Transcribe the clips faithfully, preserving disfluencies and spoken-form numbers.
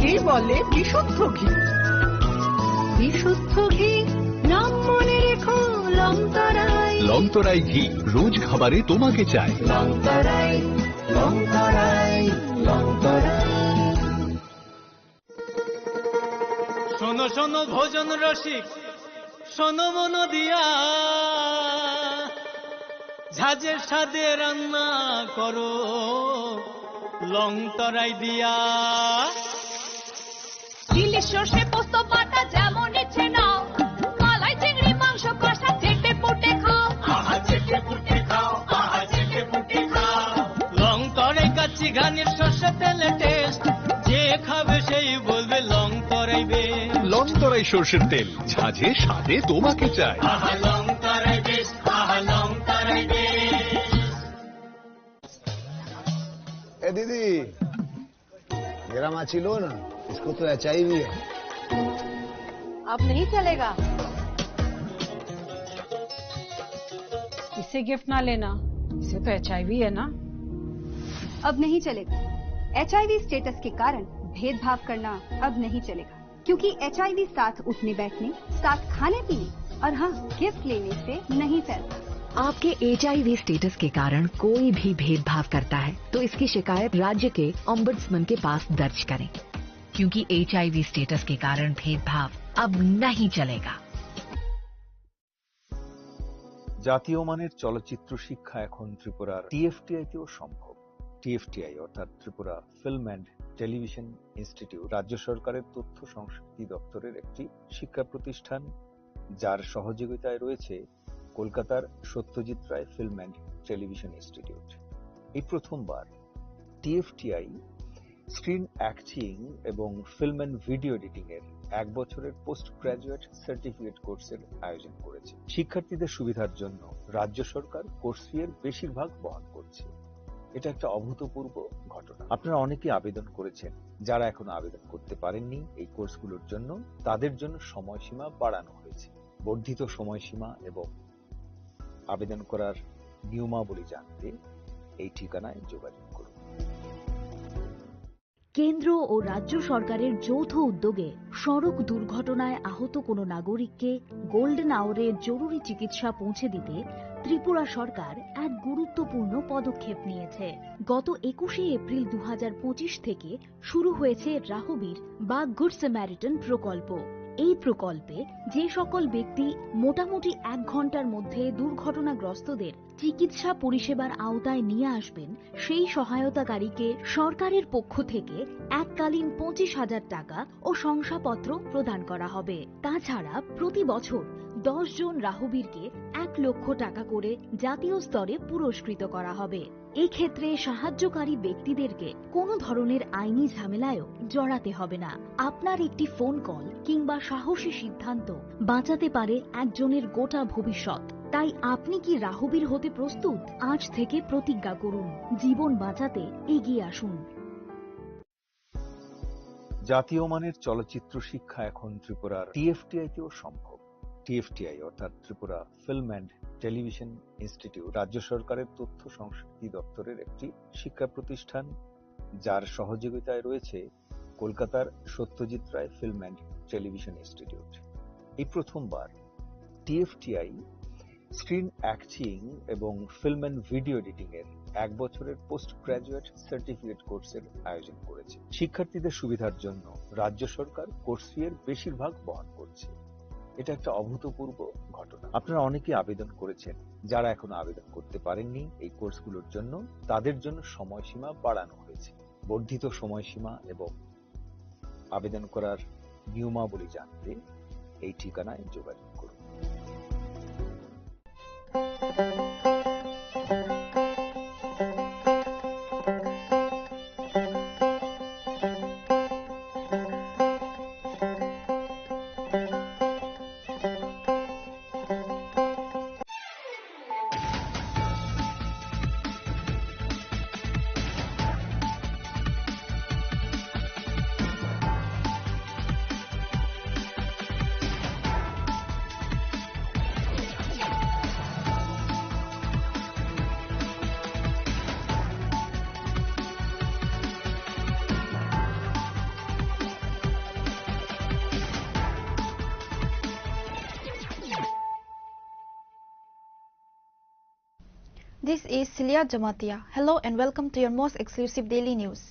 এই বলে বিশুদ্ধ ঘি। বিশুদ্ধ ঘি, নাম মনে রেখো, লংতরাই। লংতরাই ঘি, রোজ খাবারে তোমাকে চাই। লংতরাই, লংতরাই, লংতরাই। শোনো, শোনো, ভোজন রসিক, শোনো মন দিয়া, ঝাঁঝের স্বাদে রান্না করো লং তরাই দিয়া। ইলিশ সর্ষে পোস্ত বাটা যেমন ইচ্ছে নাও, মালাই চিংড়ি মাংস কষা চেটে পুটে খাও। আহা, চেটে পুটে খাও, আহা, চেটে পুটে খাও। লং তরাই কাচ্চি ঘানির সর্ষে তেলে টেস্ট, যে খাবে সেই বলবে লং তরাই বেশ। লং তরাই সর্ষের তেল, ঝাঁঝে স্বাদে তোমাকে চাই। আহা, লং তরাই বেশ, আহা, লং তরাই বেশ। ए दीदी, मेरा माची लो ना, इसको तो एचआईवी है। अब नहीं चलेगा। इसे गिफ्ट ना लेना, इसे तो एचआईवी है ना। अब नहीं चलेगा। एचआईवी स्टेटस के कारण भेदभाव करना अब नहीं चलेगा, क्योंकि एचआईवी साथ उठने बैठने, साथ खाने पीने और हाँ, गिफ्ट लेने से नहीं चलता। आपके एचआईवी स्टेटस के कारण कोई भी भेदभाव करता है, तो इसकी शिकायत राज्य के ओम्बड्समैन के पास दर्ज करें, क्योंकि एचआईवी स्टेटस के कारण भेदभाव अब नहीं चलेगा। জাতীয় মানের চলচ্চিত্র শিক্ষা এখন ত্রিপুরার টিএফটিআই তেও সম্ভব। টিএফটিআই অর্থাৎ Tripura film and television institute রাজ্য সরকারের তথ্য সংস্কৃতি দপ্তরের একটি শিক্ষা প্রতিষ্ঠান, যার সহযোগিতায় রয়েছে কলকাতার সত্যজিৎ Ray film and television institute. এই প্রথমবার টিএফটিআই স্ক্রিন অ্যাক্টিং এবং ফিল্ম অ্যান্ড ভিডিও এডিটিং এর এক বছরের পোস্ট গ্র্যাজুয়েট সার্টিফিকেট কোর্সের আয়োজন করেছে। শিক্ষার্থীদের সুবিধার জন্য রাজ্য সরকার কোর্স ফি এর বেশিরভাগ বহন করছে। এটা একটা অভূতপূর্ব ঘটনা। আপনারা অনেকেই আবেদন করেছেন, যারা এখনো আবেদন করতে পারেননি এই কোর্সগুলোর জন্য, তাদের জন্য সময়সীমা বাড়ানো হয়েছে। বর্ধিত সময়সীমা এবং আবেদন করার নিয়মাবলী জানতে এই ঠিকানায় যোগাযোগ করুন। কেন্দ্র ও রাজ্য সরকারের যৌথ উদ্যোগে সড়ক দুর্ঘটনায় আহত কোনো নাগরিককে গোল্ডেন আওয়ারে জরুরি চিকিৎসা পৌঁছে দিতে ত্রিপুরা সরকার এক গুরুত্বপূর্ণ পদক্ষেপ নিয়েছে। গত একুশে এপ্রিল দু হাজার পঁচিশ থেকে শুরু হয়েছে রাহবীর বা গুড স্যামারিটান প্রকল্প। এই প্রকল্পে যে সকল ব্যক্তি মোটামুটি এক ঘন্টার মধ্যে দুর্ঘটনাগ্রস্তদের চিকিৎসা পরিষেবার আওতায় নিয়ে আসবেন, সেই সহায়তাকারীকে সরকারের পক্ষ থেকে এককালীন পঁচিশ হাজার টাকা ও শংসাপত্র প্রদান করা হবে। তাছাড়া প্রতি বছর দশ জন রাহবীরকে এক লক্ষ টাকা করে জাতীয় স্তরে পুরস্কৃত করা হবে। এক্ষেত্রে সাহায্যকারী ব্যক্তিদেরকে কোনো ধরনের আইনি ঝামেলায়ও জড়াতে হবে না। আপনার একটি ফোন কল কিংবা সাহসী সিদ্ধান্ত বাঁচাতে পারে একজনের গোটা ভবিষ্যৎ। তাই আপনি কি রাহবীর হতে প্রস্তুত? আজ থেকে প্রতিজ্ঞা করুন, জীবন বাঁচাতে এগিয়ে আসুন। জাতীয় মানের চলচ্চিত্র শিক্ষা এখন ত্রিপুরার টিএফটিআই তেও সম্ভব। টিএফটিআই অর্থাৎ Tripura film and television institute রাজ্য সরকারের তথ্য সংস্কৃতি দপ্তরের একটি শিক্ষা প্রতিষ্ঠান, যার সহযোগিতায় রয়েছে কলকাতার সত্যজিৎ Ray film and television institute. এই প্রথমবার টিএফটিআই স্ক্রিন অ্যাক্টিং এবং ফিল্ম অ্যান্ড ভিডিও এডিটিং এর এক বছরের পোস্ট গ্র্যাজুয়েট সার্টিফিকেট কোর্সের আয়োজন করেছে। শিক্ষার্থীদের সুবিধার জন্য রাজ্য সরকার কোর্স ফি এর বেশিরভাগ বহন করছে। এটা একটা অভূতপূর্ব ঘটনা। আপনারা অনেকেই আবেদন করেছেন, যারা এখনো আবেদন করতে পারেননি এই কোর্সগুলোর জন্য, তাদের জন্য সময়সীমা বাড়ানো হয়েছে। বর্ধিত সময়সীমা এবং আবেদন করার নিয়মাবলী জানতে এই ঠিকানায় যোগাযোগ করুন। This is Celia Jamatia. Hello and welcome to your most exclusive daily news.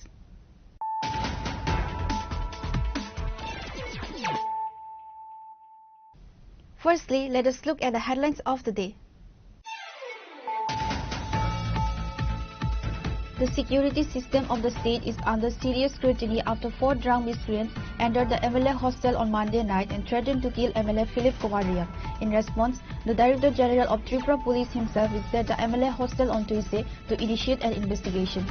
Firstly, let us look at the headlines of the day. The security system of the state is under serious scrutiny after four drunk miscreants entered the M L A hostel on Monday night and threatened to kill M L A Philip Kumar Reang. In response, the Director General of Tripura Police himself visited the M L A hostel on Tuesday to initiate an investigation.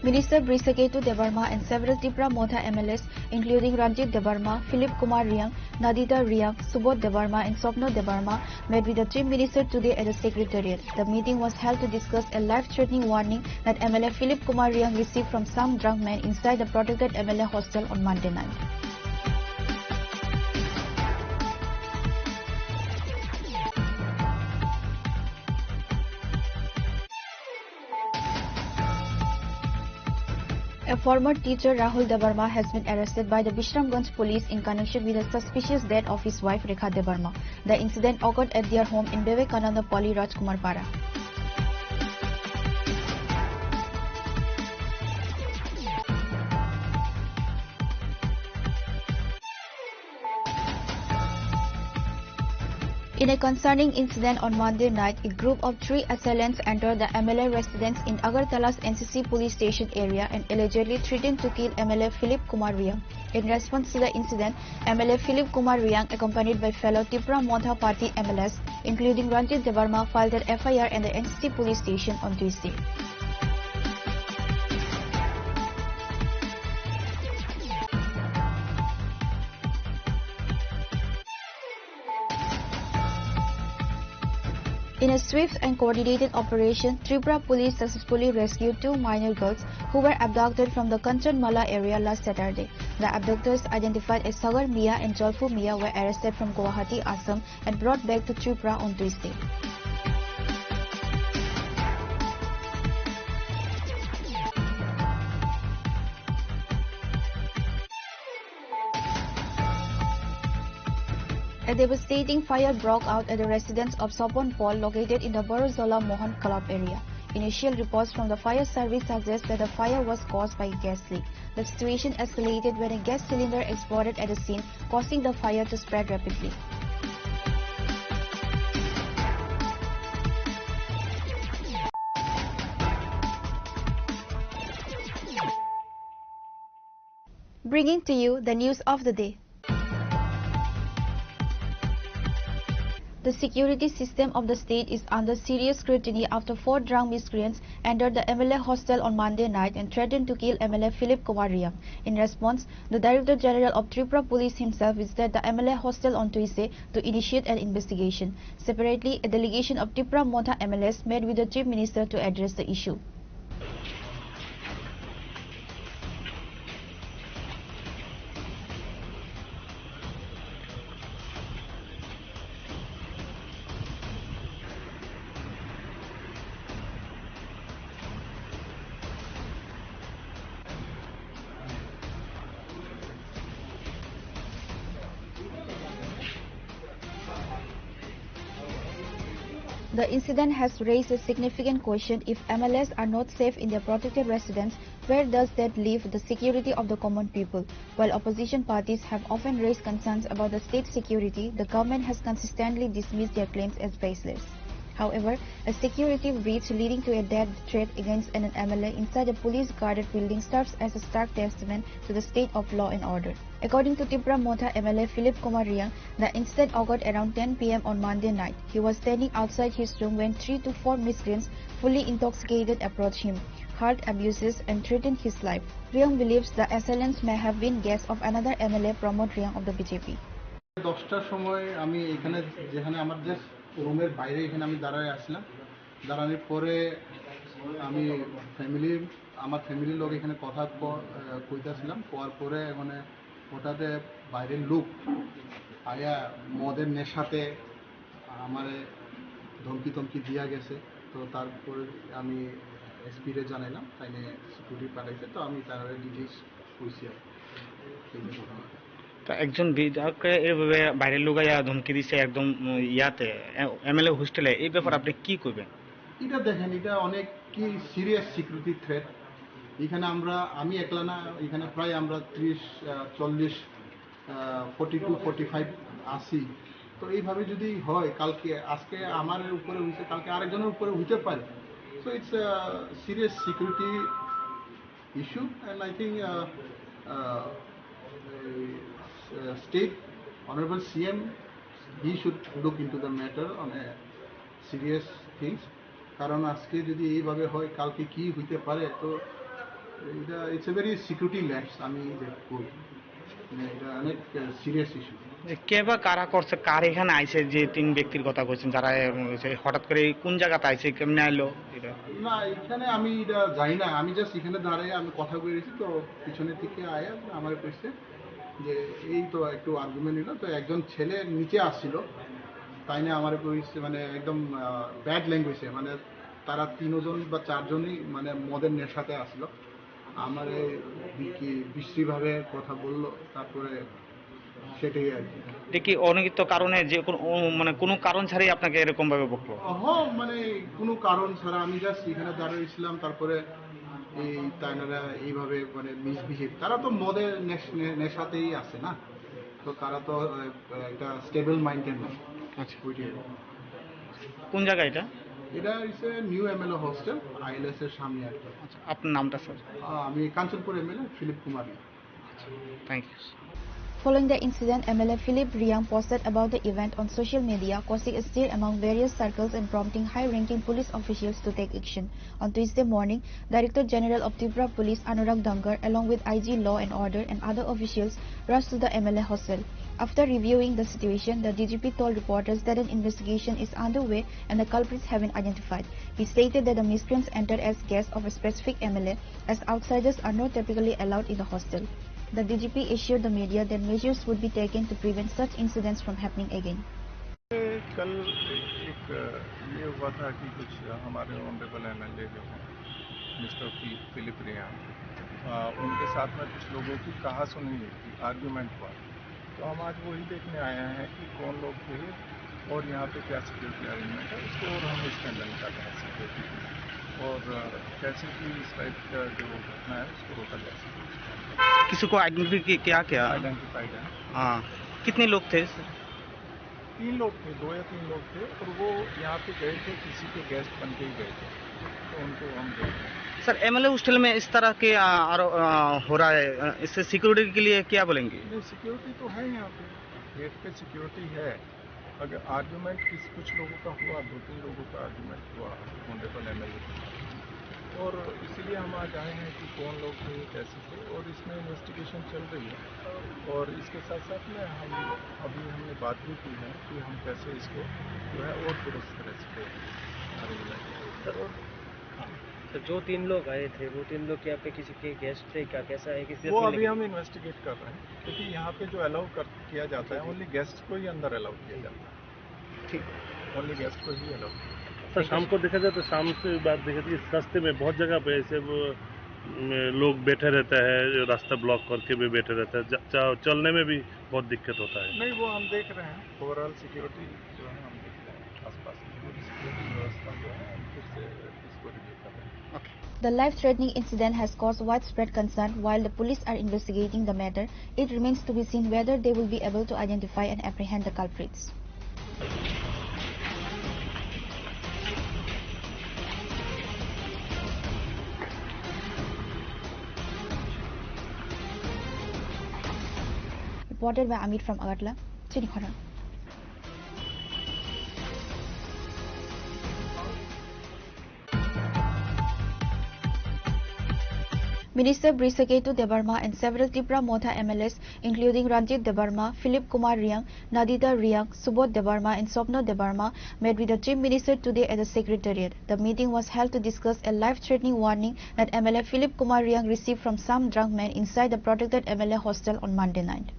Minister Brishaketu Debbarma and several Tipra Motha M L As, including Ranjit Debbarma, Philip Kumar Reang, Nadita Reang, Subodh Debbarma, and Swapna Debbarma, met with the Chief Minister today at the Secretariat. The meeting was held to discuss a life-threatening warning that M L A Philip Kumar Reang received from some drunk men inside the protected M L A hostel on Monday night. A former teacher, Rahul Debbarma, has been arrested by the Bishramganj police in connection with the suspicious death of his wife, Rekha Debbarma. The incident occurred at their home in Vivekananda Pally, Rajkumar Para. In a concerning incident on Monday night, a group of three assailants entered the M L A residence in Agartala's N C C police station area and allegedly threatened to kill M L A Philip Kumar Reang. In response to the incident, M L A Philip Kumar Reang, accompanied by fellow Tipra Motha Party M L As, including Ranjit Debbarma, filed an F I R in the N C C police station on Tuesday. In a swift and coordinated operation, Tripura police successfully rescued two minor girls who were abducted from the Kanchanmala area last Saturday. The abductors, identified as Sagar Mia and Jolfu Mia, were arrested from Guwahati, Assam, and brought back to Tripura on Tuesday. A devastating fire broke out at the residence of Sopon Paul, located in the Borozola Mohan Club area. Initial reports from the fire service suggest that the fire was caused by a gas leak. The situation escalated when a gas cylinder exploded at the scene, causing the fire to spread rapidly. Bringing to you the news of the day. The security system of the state is under serious scrutiny after four drunk miscreants entered the M L A hostel on Monday night and threatened to kill M L A Philip Kumar Reang. In response, the Director General of Tripura Police himself visited the M L A hostel on Tuesday to initiate an investigation. Separately, a delegation of Tipra Motha M L As met with the Chief Minister to address the issue. The incident has raised a significant question: if M L As are not safe in their protected residence, where does that leave the security of the common people? While opposition parties have often raised concerns about the state security, the government has consistently dismissed their claims as baseless. However, a security breach leading to a death threat against an M L A inside a police-guarded building serves as a stark testament to the state of law and order. According to Tipra Motha M L A Philip Kumar Reang, the incident occurred around ten P M on Monday night. He was standing outside his room when three to four miscreants, fully intoxicated, approached him, hurled abuses, and threatened his life. Reang believes the assailants may have been guests of another M L A, Pramod Reang of the B J P. দশটার সময় আমি এখানে, যেখানে আমার জাস্ট রুমের বাইরে এখানে আমি দাঁড়ায় আসলাম। দাঁড়ানোর পরে আমি ফ্যামিলি, আমার ফ্যামিলির লোক এখানে কথা ক-, আহ, কইতাছিলাম। কওয়ার পরে এখানে হঠাৎ বাইরের লোক আয়া মদের নেশাতে আমারে ধমকি টমকি দিয়া গেছে। তো তারপরে আমি এসপি রে জানাইলাম, তাইলে সিকিউরিটি পাঠাইছে, তো আমি তার ডিটেইলস কইছি আর কি। এই যে ঘটনা। তা একজন বিধায়ককে এভাবে বাইরে লুকাইয়া ধমকি দিছে একদম, উম, ইয়াতে, এ-, এমএলএ হোস্টেলে, এই ব্যাপারে হুম। আপনি কি কইবেন? এটা দেখেন, এটা অনেক কি সিরিয়াস সিকিউরিটি থ্রেট। এখানে আমরা, আমি একলা না, এখানে প্রায় আমরা ত্রিশ, আহ, চল্লিশ, আহ, ফর্টি টু, ফর্টি ফাইভ আছি। তো এইভাবে যদি হয়, কালকে, আজকে আমার উপরে হইছে, কালকে আরেকজনের উপরে হইতে পারে। So it's a serious security issue, and I think, uh, uh, uh, state honorable C M, he should look into the matter on a serious things. কারণ আজকে যদি এইভাবে হয়, কালকে কি হইতে পারে, তো এটা, it's a very security lapse, আমি যে কই, মানে, এটা অনেক, আহ, সিরিয়াস ইস্যু। যে কে বা কারা করছে, কার এখানে আইছে, যে তিন ব্যক্তির কথা কইছেন, যারা, উম, হঠাৎ করে কোন জায়গাতে আইছে, কেমনে আইলো এটা? না, এখানে আমি এটা জানি না, আমি জাস্ট এখানে দাঁড়াই, আমি কথা বলে গেছি, তো পিছনের দিকে আয়া আমার কইছে যে এই তো একটু আর্গুমেন্ট হইলো, তো একজন ছেলে নিচে আসছিল, তাই না আমার কইছে, মানে, একদম, আহ, ব্যাড ল্যাঙ্গুয়েজে, মানে, তারা তিনজন বা চারজনই, মানে, মদের নেশাতে আসলো। আমারে কি বিশ্রীভাবে কথা বললো, তারপরে সেটাই আর কি। এটা কি অনিয়মিত কারণে যে কোনো, ও, মানে, কোনো কারণ ছাড়াই আপনাকে এরকম ভাবে বকলো? হ, মানে, কোনো কারণ ছাড়া আমি জাস্ট এখানে দাঁড়িয়েছিলাম, তারপরে এই তাইনারা এইভাবে, মানে, মিসবিহেভ, তারা তো মদের নেশ-, নে-, নেশাতেই আছে না, তো তারা তো, আহ, একটা স্টেবল মাইন্ডের না। আচ্ছা। ওইটাই। কোন জায়গা এটা? এটা হচ্ছে নিউ এমএলএ হোস্টেল, আইএলএস এর সামনে আর কি। আচ্ছা, আপনার নামটা, স্যার? আহ, আমি Kanchanpur MLA Philip Kumar. Thank you. Following the incident, M L A Philip Riang posted about the event on social media, causing a stir among various circles and prompting high-ranking police officials to take action. On Tuesday morning, Director General of Tripura Police Anurag Dangar, along with I G Law and Order and other officials, rushed to the M L A hostel. After reviewing the situation, the D G P told reporters that an investigation is underway and the culprits have been identified. He stated that the miscreants entered as guests of a specific M L A, as outsiders are not typically allowed in the hostel. The D G P assured the media that measures would be taken to prevent such incidents from happening again. कल एक ये हुआ था कि कुछ हमारे honourable MLA जो हैं, मिस्टर फि-, फिलिप रियांग, अ, उनके साथ में कुछ लोगों की कहासुनी हुई थी, आर्ग्यूमेंट हुआ। तो हम आज वही देखने आए हैं कि कौन लोग थे और यहाँ पे क्या सिक्योरिटी अरेंजमेंट है, उसको और हम स्ट्रेंथन कर रहे हैं सिक्योरिटी को। और, अ, कैसे कि इस टाइप का जो घटना है, उसको रोका जा सके। किसी को आइडेंटिफाई किया क्या? आइडेंटिफाइड है। हाँ, कितने लोग थे? तीन लोग थे, दो या तीन लोग थे, और वो यहाँ पे गए थे, किसी के गेस्ट बन के ही गए थे, तो उनको हम देख रहे हैं। सर, एमएलए हॉस्टल में इस तरह के, आ, आरो-, आ, हो रहा है, आ, इससे सिक्योरिटी के लिए क्या बोलेंगे? नहीं, सिक्योरिटी तो है यहाँ पे, गेट पे सिक्योरिटी है। अगर आर्ग्यूमेंट किस, कुछ लोगों का हुआ, दो तीन लोगों का आर्ग्यूमेंट हुआ ऑनरेबल एमएलए के साथ, और इसीलिए हम आज आए हैं कि कौन लोग थे, कैसे थे, और इसमें इन्वेस्टिगेशन चल रही है। और इसके साथ साथ में हम अभी हमने बात भी की है कि हम कैसे इसको जो है और दुरुस्त कर सकें। सर, और हाँ। सर, जो तीन लोग आए थे, वो तीन लोग क्या आपके किसी के गेस्ट थे क्या, कैसा है, किसी वो अभी हम इन्वेस्टिगेट कर रहे हैं, क्योंकि यहाँ पे जो अलाउ कर, किया जाता है, जी, जी। ओनली गेस्ट को ही अंदर अलाउ किया जाता है। ठीक। ओनली गेस्ट को ही अलाउ। सर, शाम को देखा जाए तो शाम से बाद देखा जाए कि रास्ते में बहुत जगह पे ऐसे वो, उम, लोग बैठे रहता है, रास्ता ब्लॉक करके भी बैठे रहता है, ज-, च-, चलने में भी बहुत दिक्कत होता है। नहीं, वो हम देख रहे हैं, ओवरऑल सिक्योरिटी जो है हम देख रहे हैं, आसपास की पूरी सिक्योरिटी व्यवस्था जो है हम फिर से इसको रिव्यू कर रहे हैं। The life-threatening incident has caused widespread concern. While the police are investigating the matter, it remains to be seen whether they will be able to identify and apprehend the culprits. Reported by Amit from Agartala, Chini Khorang. Minister Brishaketu Debbarma and several Tipra Motha M L As, including Ranjit Debbarma, Philip Kumar Riang, Nadita Riang, Subodh Debbarma, and Swapna Debbarma, met with the Chief Minister today at the Secretariat. The meeting was held to discuss a life-threatening warning that M L A Philip Kumar Riang received from some drunk men inside the protected M L A hostel on Monday night.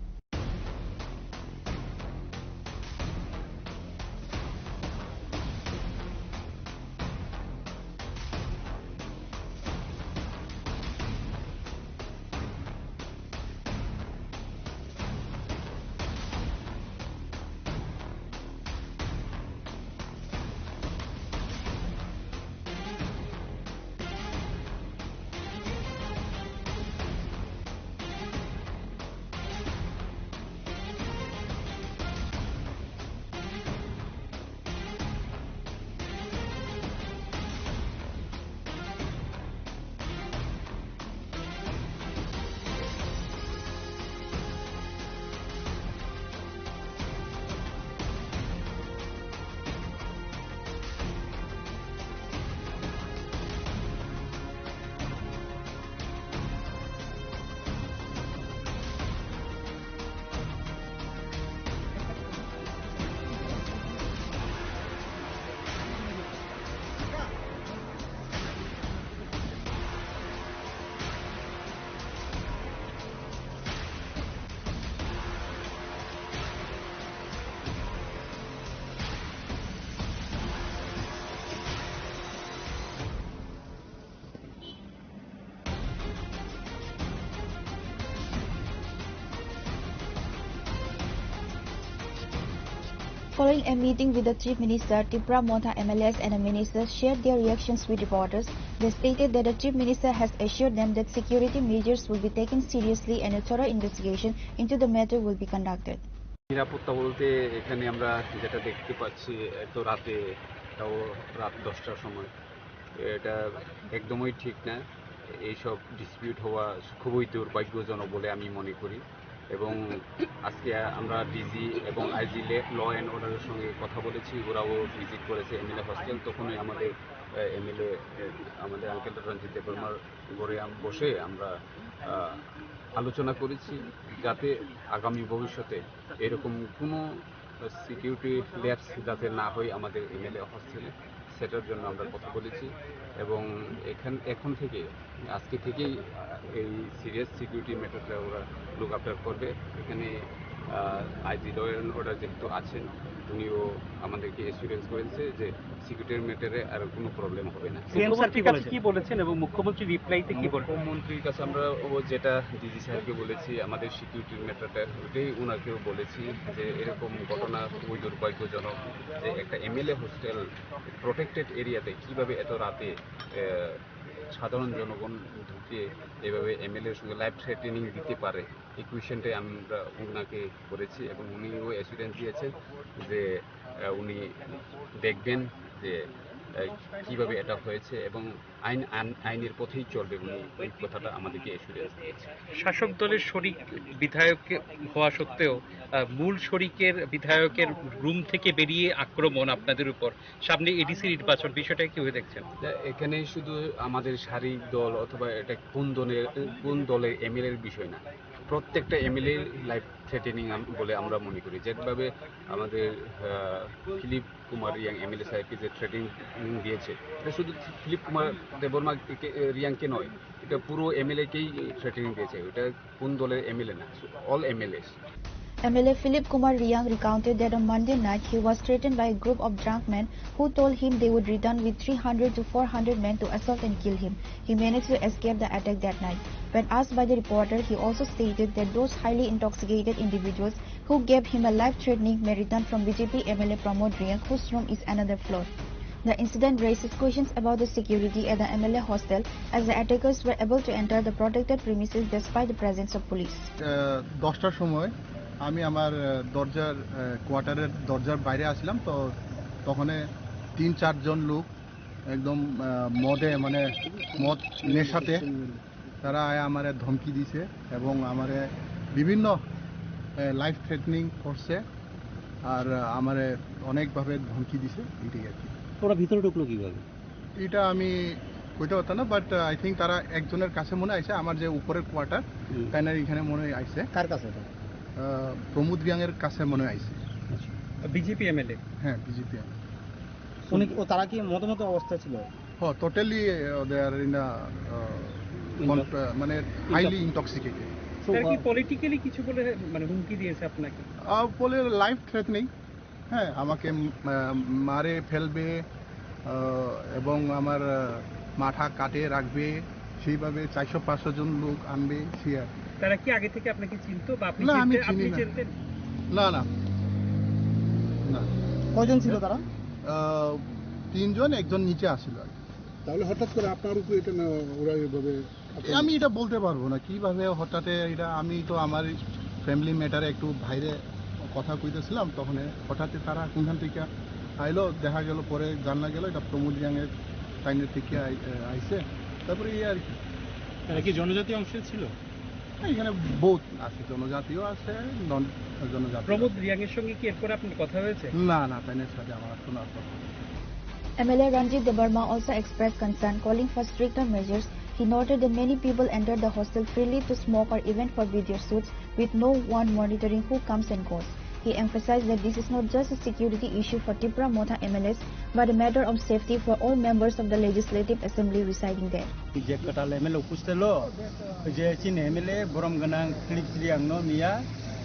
Following a meeting with the Chief Minister, Tipra Motha M L As and ministers shared their reactions with reporters. They stated that the Chief Minister has assured them that security measures will be taken seriously and a thorough investigation into the matter will be conducted. নিরাপত্তা বলতে এখানে আমরা যেটা দেখতে পাচ্ছি, এত রাতে, তাও রাত দশটার সময়, এটা একদমই ঠিক না। এইসব ডিসপিউট হওয়া খুবই দুর্ভাগ্যজনক বলে আমি মনে করি। এবং আজকে আমরা ডিজি এবং আইজি ল অ্যান্ড অর্ডারের সঙ্গে কথা বলেছি, ওরাও ভিজিট করেছে এমএলএ হোস্টেল। তখনই আমাদের এমএলএ, আমাদের আঙ্কেল রঞ্জিত দেববর্মার ঘরে আম- বসে আমরা আহ, আলোচনা করেছি, যাতে আগামী ভবিষ্যতে এরকম কোনো সিকিউরিটি ল্যাপস যাতে না হয় আমাদের এমএলএ হোস্টেলে, সেটার জন্য আমরা কথা বলেছি। এবং এখান এখন থেকে, আজকে থেকেই আহ, এই সিরিয়াস সিকিউরিটি ম্যাটারটা ওরা লুক আফটার করবে। এখানে আইজি ল অ্যান্ড অর্ডার যেহেতু আছেন, উনিও আমাদেরকে অ্যাসুরেন্স করেছে যে সিকিউরিটির ম্যাটারে আর কোনো প্রবলেম হবে না। সিএম স্যার কি মুখ্যমন্ত্রীর কাছে বলেছেন? কি বলেছেন এবং মুখ্যমন্ত্রী রিপ্লাইতে কি বলেন? মুখ্যমন্ত্রীর কাছে আমরা ও যেটা ডিজি স্যারকে বলেছি, আমাদের সিকিউরিটির ম্যাটারটা, ওটাই ওনাকেও বলেছি যে এরকম ঘটনা খুবই দুর্ভাগ্যজনক যে একটা এমএলএ হোস্টেল, প্রোটেক্টেড এরিয়াতে কিভাবে এত রাতে আহ, সাধারণ জনগণ ঢুকে এভাবে এমএলএর সঙ্গে লাইফ থ্রেটেনিং দিতে পারে, এই কোয়েশ্চেনটাই আমরা ওনাকে করেছি এবং উনিও অ্যাসুরেন্স দিয়েছেন যে আহ, উনি দেখবেন যে আহ, কিভাবে এটা হয়েছে এবং আইন আন- আইনের পথেই চলবে, উনি এই কথাটা আমাদেরকে অ্যাসুরেন্স দিয়েছেন। শাসক দলের শরিক বিধায়ক হওয়া সত্ত্বেও আহ, মূল শরিকের বিধায়কের রুম থেকে বেরিয়ে আক্রমণ আপনাদের উপর, সামনে এডিসি নির্বাচন, বিষয়টা কিভাবে দেখছেন? না, এখানে শুধু আমাদের শারিক দল অথবা এটা কোন দলের, কোন দলের এমএলএর বিষয় না, প্রত্যেকটা এমএলএ লাইফ থ্রেটেনিং বলে আমরা মনে করি। যেভাবে আমাদের আহ, ফিলিপ কুমার রিয়াং এমএলএ সাহেবকে যে থ্রেটেনিং দিয়েছে, এটা শুধু ফিলিপ কুমার দেববর্মা কে- রিয়াংকে নয়, এটা পুরো এমএলএকেই থ্রেটেনিং দিয়েছে। এটা কোন দলের এমএলএ না, all MLS. M L A Philip Kumar Riang recounted that on Monday night he was threatened by a group of drunk men who told him they would return with three hundred to four hundred men to assault and kill him. He managed to escape the attack that night. When asked by the reporter, he also stated that those highly intoxicated individuals who gave him a life-threatening may return from B J P M L A Pramod Riang, whose room is another floor. The incident raises questions about the security at the M L A hostel, as the attackers were able to enter the protected premises despite the presence of police. আহ, দশটার সময় আমি আমার আহ, দরজার আহ, কোয়ার্টারের দরজার বাইরে আসলাম। তো তখন তিন চারজন লোক একদম আহ, মদে, মানে মদ নেশাতে, তারা আয় আমারে ধমকি দিছে এবং আমারে বিভিন্ন লাইফ থ্রেটনিং করছে। আর আহ, আমারে অনেকভাবে ধমকি দিছে, এটাই আর কি। ওরা ভিতরে ঢুকলো কিভাবে? এটা আমি কইতে পারতাম না, বাট আই থিঙ্ক তারা একজনের কাছে মনে আইছে, আমার যে উপরের কোয়ার্টার, হুম। তাইনার এখানে মনে হয় আইছে। কার কাছে এটা? আহ, প্রমোদ রিয়াংয়ের কাছে মনে হয় আইছে। BJP MLA. হ্যাঁ, বিজেপি। উনি ও তারা কি মদমত্ত অবস্থায় ছিল? হ্যাঁ, টোটালি ওদের ইন মানে হাইলি ইনটক্সিকেটেড। So, তারা কি আহ, পলিটিক্যালি কিছু বলে, মানে, হুমকি দিয়েছে আপনাকে? বলে লাইফ থ্রেটনিং। হ্যাঁ, আমাকে আহ, মারে ফেলবে আহ, এবং আমার আহ, মাথা কাটে রাখবে, সেইভাবে চারশো পাঁচশো জন লোক আনবে, সে আর কি। তারা কি আগে থেকে আপনাকে চিনতো বা আপনি না, আমি চিনতে- চিনি আপনি না। চিনতেন? না, না, না। কয়জন ছিল তারা? আহ, তিনজন, একজন নিচে আসিল আর কি। তাহলে হঠাৎ করে আপনার উপরে এটা না, ওরা এভাবে আক্রমণ? আমি এটা বলতে পারবো না কিভাবে হঠাৎ এটা, আমি তো আমার ফ্যামিলি ম্যাটারে একটু বাইরে কথা কইতেছিলাম, তখন হঠাৎ তারা কোনখান থেকে আইলো, দেখা গেল পরে জানা গেল এটা প্রমোদ রিয়াংয়ের সাইনের থেকে আই- আইছে। তারপরে এই আর কি। তারা কি জনজাতি অংশের ছিল? না, এখানে বহুত আছে, জনজাতিও আছে, নন জনজাতি। প্রমোদ রিয়াংয়ের সঙ্গে কি এরপরে আপনার কথা হয়েছে? না, না, তাইনের সাথে আমার কোনো আর কথা হয়নি। M L A Ranjit Debbarma also expressed concern, calling for stricter measures. He noted that many people enter the hostel freely to smoke or even for video shoots, with no one monitoring who comes and goes. He emphasized that this is not just a security issue for Tipra Motha M L As, but a matter of safety for all members of the Legislative Assembly residing there. Je kwtal M L A office telo, je chini M L A borom gwnang Philip Sri ang no miya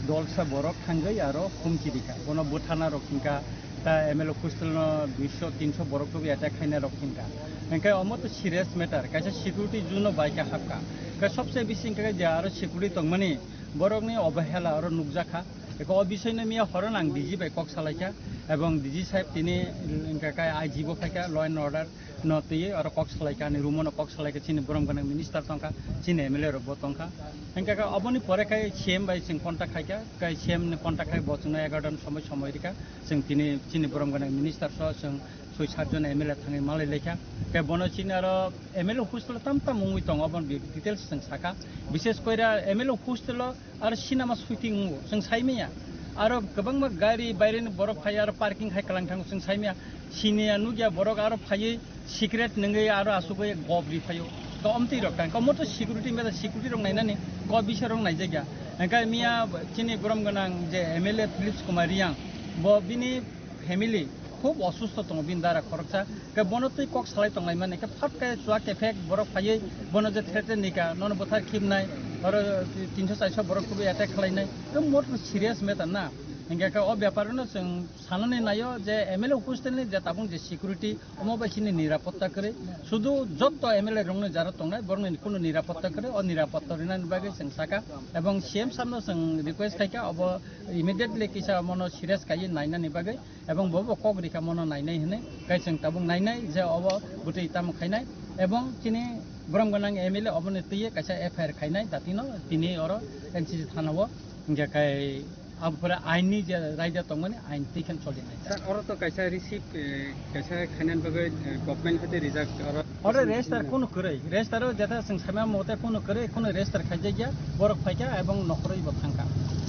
dolsa borok thangwi aro humki rikha. Bono bwthana rok hwnkha ta M L A office no duiso tinso borok tubui attack khaina rok hwnkha. Hwnkhe omo to serious matter, kaisa security zone no bai khe hapkha. Hwnkhe sobse bisi hwnkhe je aro security tongmani borokni obahela aro nukjakha. Eko o bisoi no miya horo nang D G bai kok salaikha, ebong D G saheb tini wngkha khe I G bo phaikha, law and order no twiwi oro kok salaikha, ani room o no kok salaikha, chini borom gwnang minister tongkha, chini M L A rok bo tongkha. Hingkha khe oboni pore khai C M bai chwng contact khaikha, khai C M ni contact khai bo chwngno egaroh ta ni somoi somoi rikha, chwng tini chini borom gwnang minister so chwng soi sat jon M L A thangwi malai laikha. Khe bono chini aro M L A hostel tam tam wngwi tongo, oboni details chwng sakha. Bishes koira M L A hostel o aro cinema shooting wngo, chwng saimanya. Aro kwbangma gari baireni borok phai aro parking khai kwlang thango, chwng saimanya. Siniya nukya borok aro phaiwi secret nungwi aro asugwi gob ri phaio. Ko omtwi rok tang, ko moto security meda security rok nainani, ko bisha rok naijakya. Hingkhe miya chini borom gwnang je M L A Philips Kumar Riyang, bo bini family khub osusto tongo, bini dara khoroksa. Khe bono twi kok salai tonglai mani, khe phat khe chua kephek borok phaiwi bono je threaten ni ka, nono bwthar khibnai, oro tinso charso borok khubui attack khlainai, khe moto serious matter na. Hingkhe khe o bepar no chwng sanani naio je M L A hostel ni je tabuk je security, omo bai chini nirapotta kwrwi. Sudu jotto M L A rokno jara tongnai, borokni kunu nirapotta kwrwi, o nirapotta rinani bagwi chwng saka. Ebong C M sir no chwng request khaikha, obo immediately kisa mono serious kaiwi nainani bagwi. Ebong bo bo kok rikha mono nainai hinwi, kai chwng tabuk nainai je obo bwtwi tamo khainai, ebong chini borom gwnang M L A oboni twiwi kaisa F I R khainai datino tini oro N C C thana o, hingkhe kai aboni pore ain ni je raida tongmani ain twi khe cholinai. Sir, oro to kaisa receipt, eh, kaisa khainani bagwi, eh, government hoite rijak, oro Oro register kunu kwrwi, register o jeta chwng saimanya mote kunu kwrwi, kunu register khaijakya, borok phaikha ebong nokhorwi bo thangkha.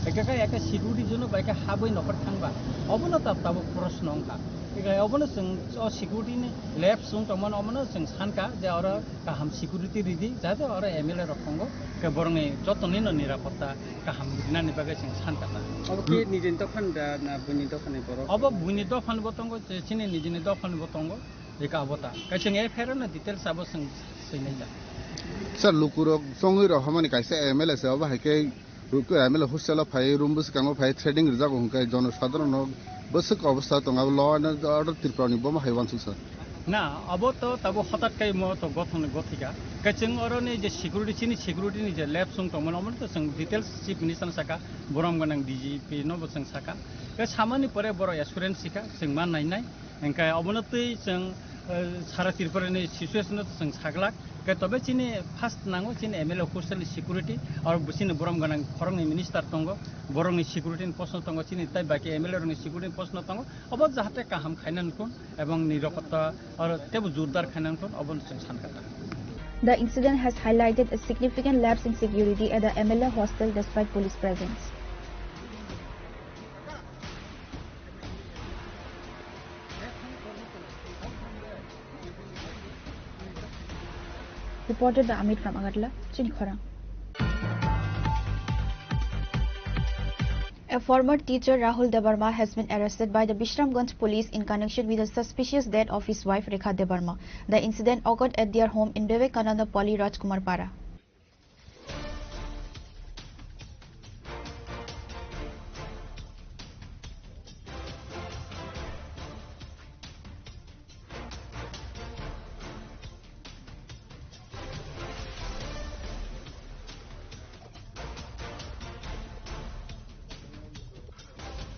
Ekha khe ekha security jono bai khe habwi nokhor thangba, obono tab tabuk proshno wngkha. Ekha obono chwng o security ni lapse wng tongmani, omono chwng sankha je oro kaham security ridi, jate oro M L A rok tongo, khe borokni jotonino nirapotta kaham rinani bagwi chwng sankha ta. Obo khe nijini dophani da na buini dophani borok? Obo buini dophani bo tongo, je chini nijini dophani bo tongo. Eka abo ta. Kaisa nge phero na details abo swng swinai ta. Sir, lukurok chongwi rok hamani kaisa M L A se obo hai khe ruk-, M L A hostel o phai room bwskango phai threatening rijak hwnkhe jono sadharon no bwswk obostha tongo abo law and order Tripura ni bomo hai wansuk sir. Na, abo to tabo hotat kai mo to gothon gothika. Kachwng oro ni je security chini security ni je lab sung tongmani omo to chwng details chief minister saka borom gwnang D G P no bo chwng saka. Ke samani pore boro assurance sika chwng ma nai nai. Hingkhe obono twi chwng, eh, sara Tripura ni situation no chwng saglak. Hingkhe tobe chini first nango chini M L A hostel ni security, aro bo chini borom gwnang khoroknwi minister tongo, borokni security ni post no tongo, chini tai baki M L A rokni security ni post no tongo. Obo jahate kaham khaina nukun ebong nirapotta aro tebo jordar khaina nukun, obo chwng sankha ta. The incident has highlighted a significant lapse in security at the M L A hostel despite police presence. Reported by Amit from Agartala, Chini Khorang. A former teacher Rahul Debbarma has been arrested by the Bishramganj police in connection with the suspicious death of his wife Rekha Debbarma. The incident occurred at their home in Vivekananda Pali, Rajkumar Para.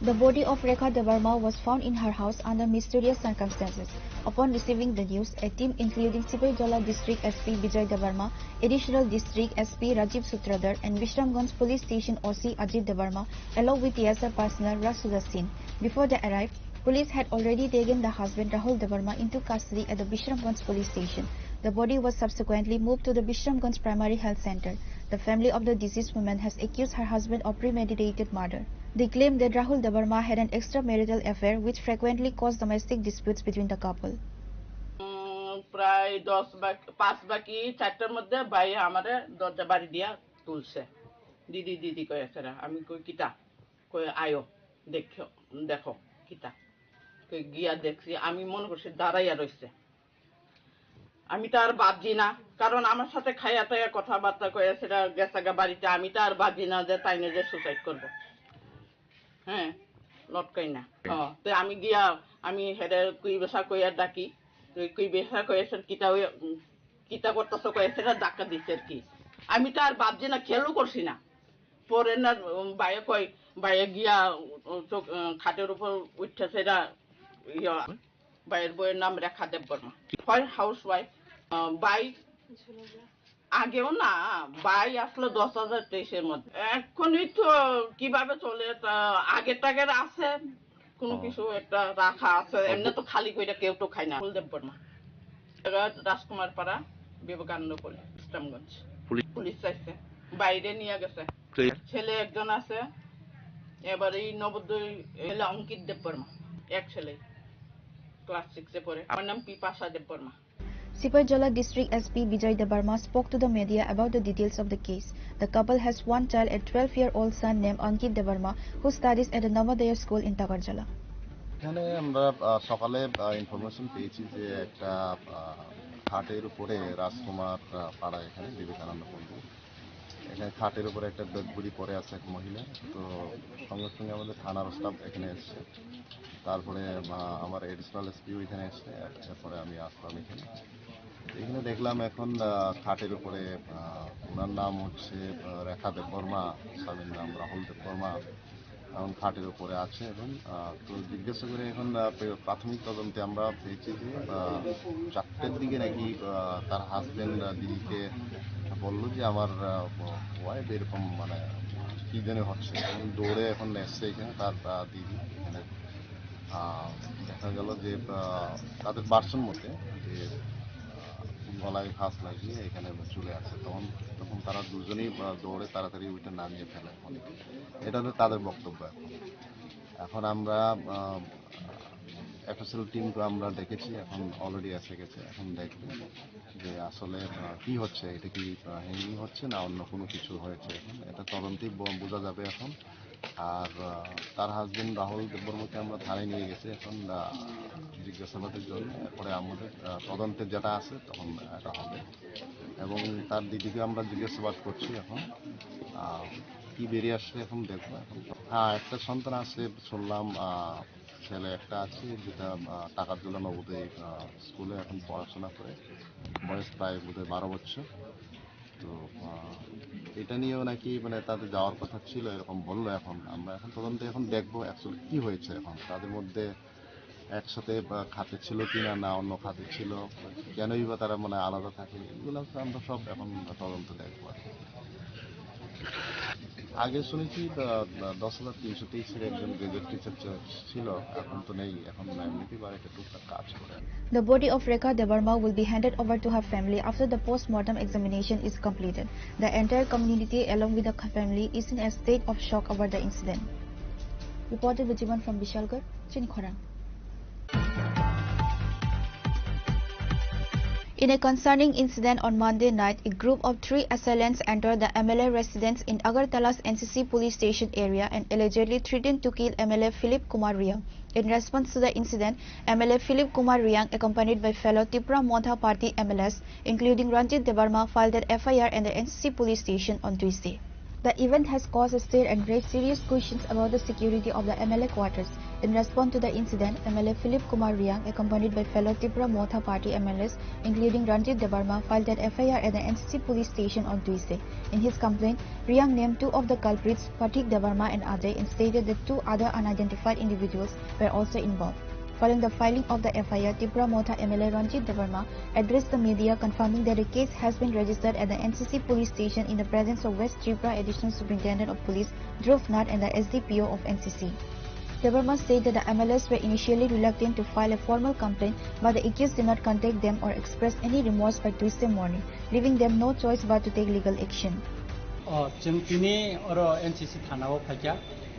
The body of Rekha Debbarma was found in her house under mysterious circumstances. Upon receiving the news, a team including Sipahijala District S P Bijoy Debbarma, Additional District S P Rajiv Sutradhar, and Bishramganj Police Station O C Ajit Debbarma, along with T S R personnel, rushed to the scene. Before they arrived, police had already taken the husband Rahul Debbarma into custody at the Bishramganj Police Station. The body was subsequently moved to the Bishramganj Primary Health Center. The family of the deceased woman has accused her husband of premeditated murder. They claim that Rahul Debbarma had an extramarital affair which frequently caused domestic disputes between the couple. উম, প্রায় দশ বাকি, পাঁচ বাকি চারটার মধ্যে ভাই আমারে দরজা বাড়ি দিয়া তুলছে। "দিদি, দিদি," কয়ে ফেরা। আমি কই, "কিতা?" কয়ে, "আয়ো, দেখো, দেখো, কিতা।" কই, গিয়া দেখছি, আমি মনে করছি দাঁড়াইয়া রইছে। আমি তো আর বাজি না, কারণ আমার সাথে খাইয়া টাইয়া কথাবার্তা কয়ে সেটা গেছে গা বাড়িতে, আমি তো আর বাজি না যে তাই নিজে সুসাইড করবো। হ্যাঁ, লটকাই না। ও, তো আমি গিয়া, আমি হেরে কুই বেসা কইয়া ডাকি, তো কুই বেসা কয়ে সে কিতা ওই, উম, কিতা করতেছে কয়ে সেটা ধাক্কা দিচ্ছে আর কি। আমি তো আর বাজি না, খেয়ালও করছি না। পরে না, উম, বাইয়ে কয়, বাইয়ে গিয়া, উম, চোখ, উম, খাটের উপর উঠতেছে না, ইয়া, বাইয়ের বইয়ের নাম রেখা দেববর্মা। হয় হাউস ওয়াইফ, আহ, বাই আগেও না, বাই আসলো দশ হাজার তেইশের মধ্যে। এখনই তো কিভাবে চলে, তা আগের টাগের আছে, কোনো ও। কিছু একটা রাখা আছে। ও, এমনি বু- তো খালি কইরা কেউ তো খায় না। ফুল দেববর্মা। এরা রাজকুমার পাড়া, বিবেকানন্দ কলেজ, ইসলামগঞ্জ। পুলিশ? পুলিশ চাইছে, বাইরে নিয়ে গেছে। কে? ছেলে একজন আছে, এবার এই নবোদয় এলে অঙ্কিত দেববর্মা, এক ছেলে, ক্লাস সিক্সে পড়ে। আমার নাম পিপাসা Debbarma. Sipaijala District S P Bijoy Debbarma spoke to the media about the details of the case. The couple has one child, a twelve-year-old son named Ankit Debbarma, who studies at the Navodaya school in Takarjala. এখানে আমরা আহ, সকালে ইনফরমেশন পেয়েছি যে একটা আহ, খাটের উপরে রাজকুমার আহ, পাড়া, এখানে বিবেকানন্দ পল্লী, এখানে খাটের উপরে একটা বেড বুড়ি পড়ে আছে এক মহিলা। তো সঙ্গে সঙ্গে আমাদের থানার স্টাফ এখানে এসছে। তারপরে আহ, আমার অ্যাডিশনাল এসপিও এখানে এসছে। এরপরে আমি আসলাম এখানে। এখানে দেখলাম এখন আহ, খাটের উপরে আহ, ওনার নাম হচ্ছে আহ, রেখা দেববর্মা, স্বামীর নাম রাহুল দেববর্মা। এখন খাটের উপরে আছে এখন। আহ, তো জিজ্ঞাসা করে এখন আহ, পে- প্রাথমিক তদন্তে আমরা পেয়েছি যে আহ, চারটের দিকে নাকি আহ, তার হাজবেন্ড দিদিকে বললো যে আমার ওয়াইফ এরকম মানে কি জানি হচ্ছে। এখন দৌড়ে এখন এসছে এখানে তার আহ, দিদি এখানে। আহ, দেখা গেল যে আহ, তাদের ভার্সন মতে যে আহ, গলায় ফাঁস লাগিয়ে এখানে ঝুলে আছে। তখন তখন তারা দুজনেই আহ, দৌড়ে তাড়াতাড়ি ওইটা নামিয়ে ফেলে। এখন এটা তো তাদের বক্তব্য। এখন এখন আমরা এফএসএল টিমকে আমরা ডেকেছি, এখন অলরেডি এসে গেছে। এখন দেখবে যে আসলে আহ, কি হচ্ছে, এটা কি হ্যাঙ্গিং হচ্ছে না অন্য কোনো কিছু হয়েছে। এখন এটা তদন্তেই ব- বোঝা যাবে এখন। আর আহ, তার হাজবেন্ড রাহুল দেববর্মাকে আমরা থানায় নিয়ে গেছি এখন আহ, জিজ্ঞাসাবাদের জন্য। এরপরে আমাদের আহ, তদন্তে যেটা আছে তখন এটা হবে। এবং তার দিদিকে আমরা জিজ্ঞাসাবাদ করছি এখন। আহ, কি বেরিয়ে আসছে এখন দেখবো। এখন হ্যাঁ, একটা সন্তান আছে শুনলাম, আহ, ছেলে একটা আছে যেটা আহ, টাকার জন্য নবোদয় আহ, স্কুলে এখন পড়াশোনা করে, বয়স প্রায় বোধহয় বারো বছর। তো আহ, এটা নিয়েও নাকি মানে তাদের যাওয়ার কথা ছিল, এরকম বললো। এখন আমরা এখন তদন্তে এখন দেখবো অ্যাকচুয়ালি কি হয়েছে। এখন তাদের মধ্যে একসাথে বা খাতে ছিল কিনা না অন্য খাতে ছিল, কেনই বা তারা মানে আলাদা থাকে, এগুলো তো আমরা সব এখন তদন্ত দেখবো আর কি। আগে শুনেছি আহ, দশ হাজার তিনশো তেইশের একজন গ্র্যাজুয়েট টিচার ছিল, এখন তো নেই। এখন এমনিতেই বাড়িতে টুকটাক কাজ করে। The body of Rekha Debbarma will be handed over to her family after the post-mortem examination is completed. The entire community, along with the family, is in a state of shock over the incident. Reporter Bijiban from Bishalgarh, Chinikhorang. In a concerning incident on Monday night, a group of three assailants entered the M L A residence in Agartala's N C C police station area and allegedly threatened to kill M L A Philip Kumar Riang. In response to the incident, M L A Philip Kumar Riang, accompanied by fellow Tipra Motha Party M L As, including Ranjit Debbarma, filed an F I R at the N C C police station on Tuesday. The event has caused a stir and raised serious questions about the security of the M L A quarters. In response to the incident, M L A Philip Kumar Riang, accompanied by fellow Tipra Motha Party M L As, including Ranjit Debbarma, filed an F I R at the N C C police station on Tuesday. In his complaint, Riang named two of the culprits, Pathik Debbarma and Ajay, and stated that two other unidentified individuals were also involved. Following the filing of the F I R, Tipra Motha M L A Ranjit Debbarma addressed the media, confirming that the case has been registered at the N C C police station in the presence of West Tripura Additional Superintendent of Police Dhruv Nath and the S D P O of N C C. Debbarma said that the M L As were initially reluctant to file a formal complaint, but the accused did not contact them or express any remorse by Tuesday morning, leaving them no choice but to take legal action. O, chwng tini oro N C C thana o phaikha.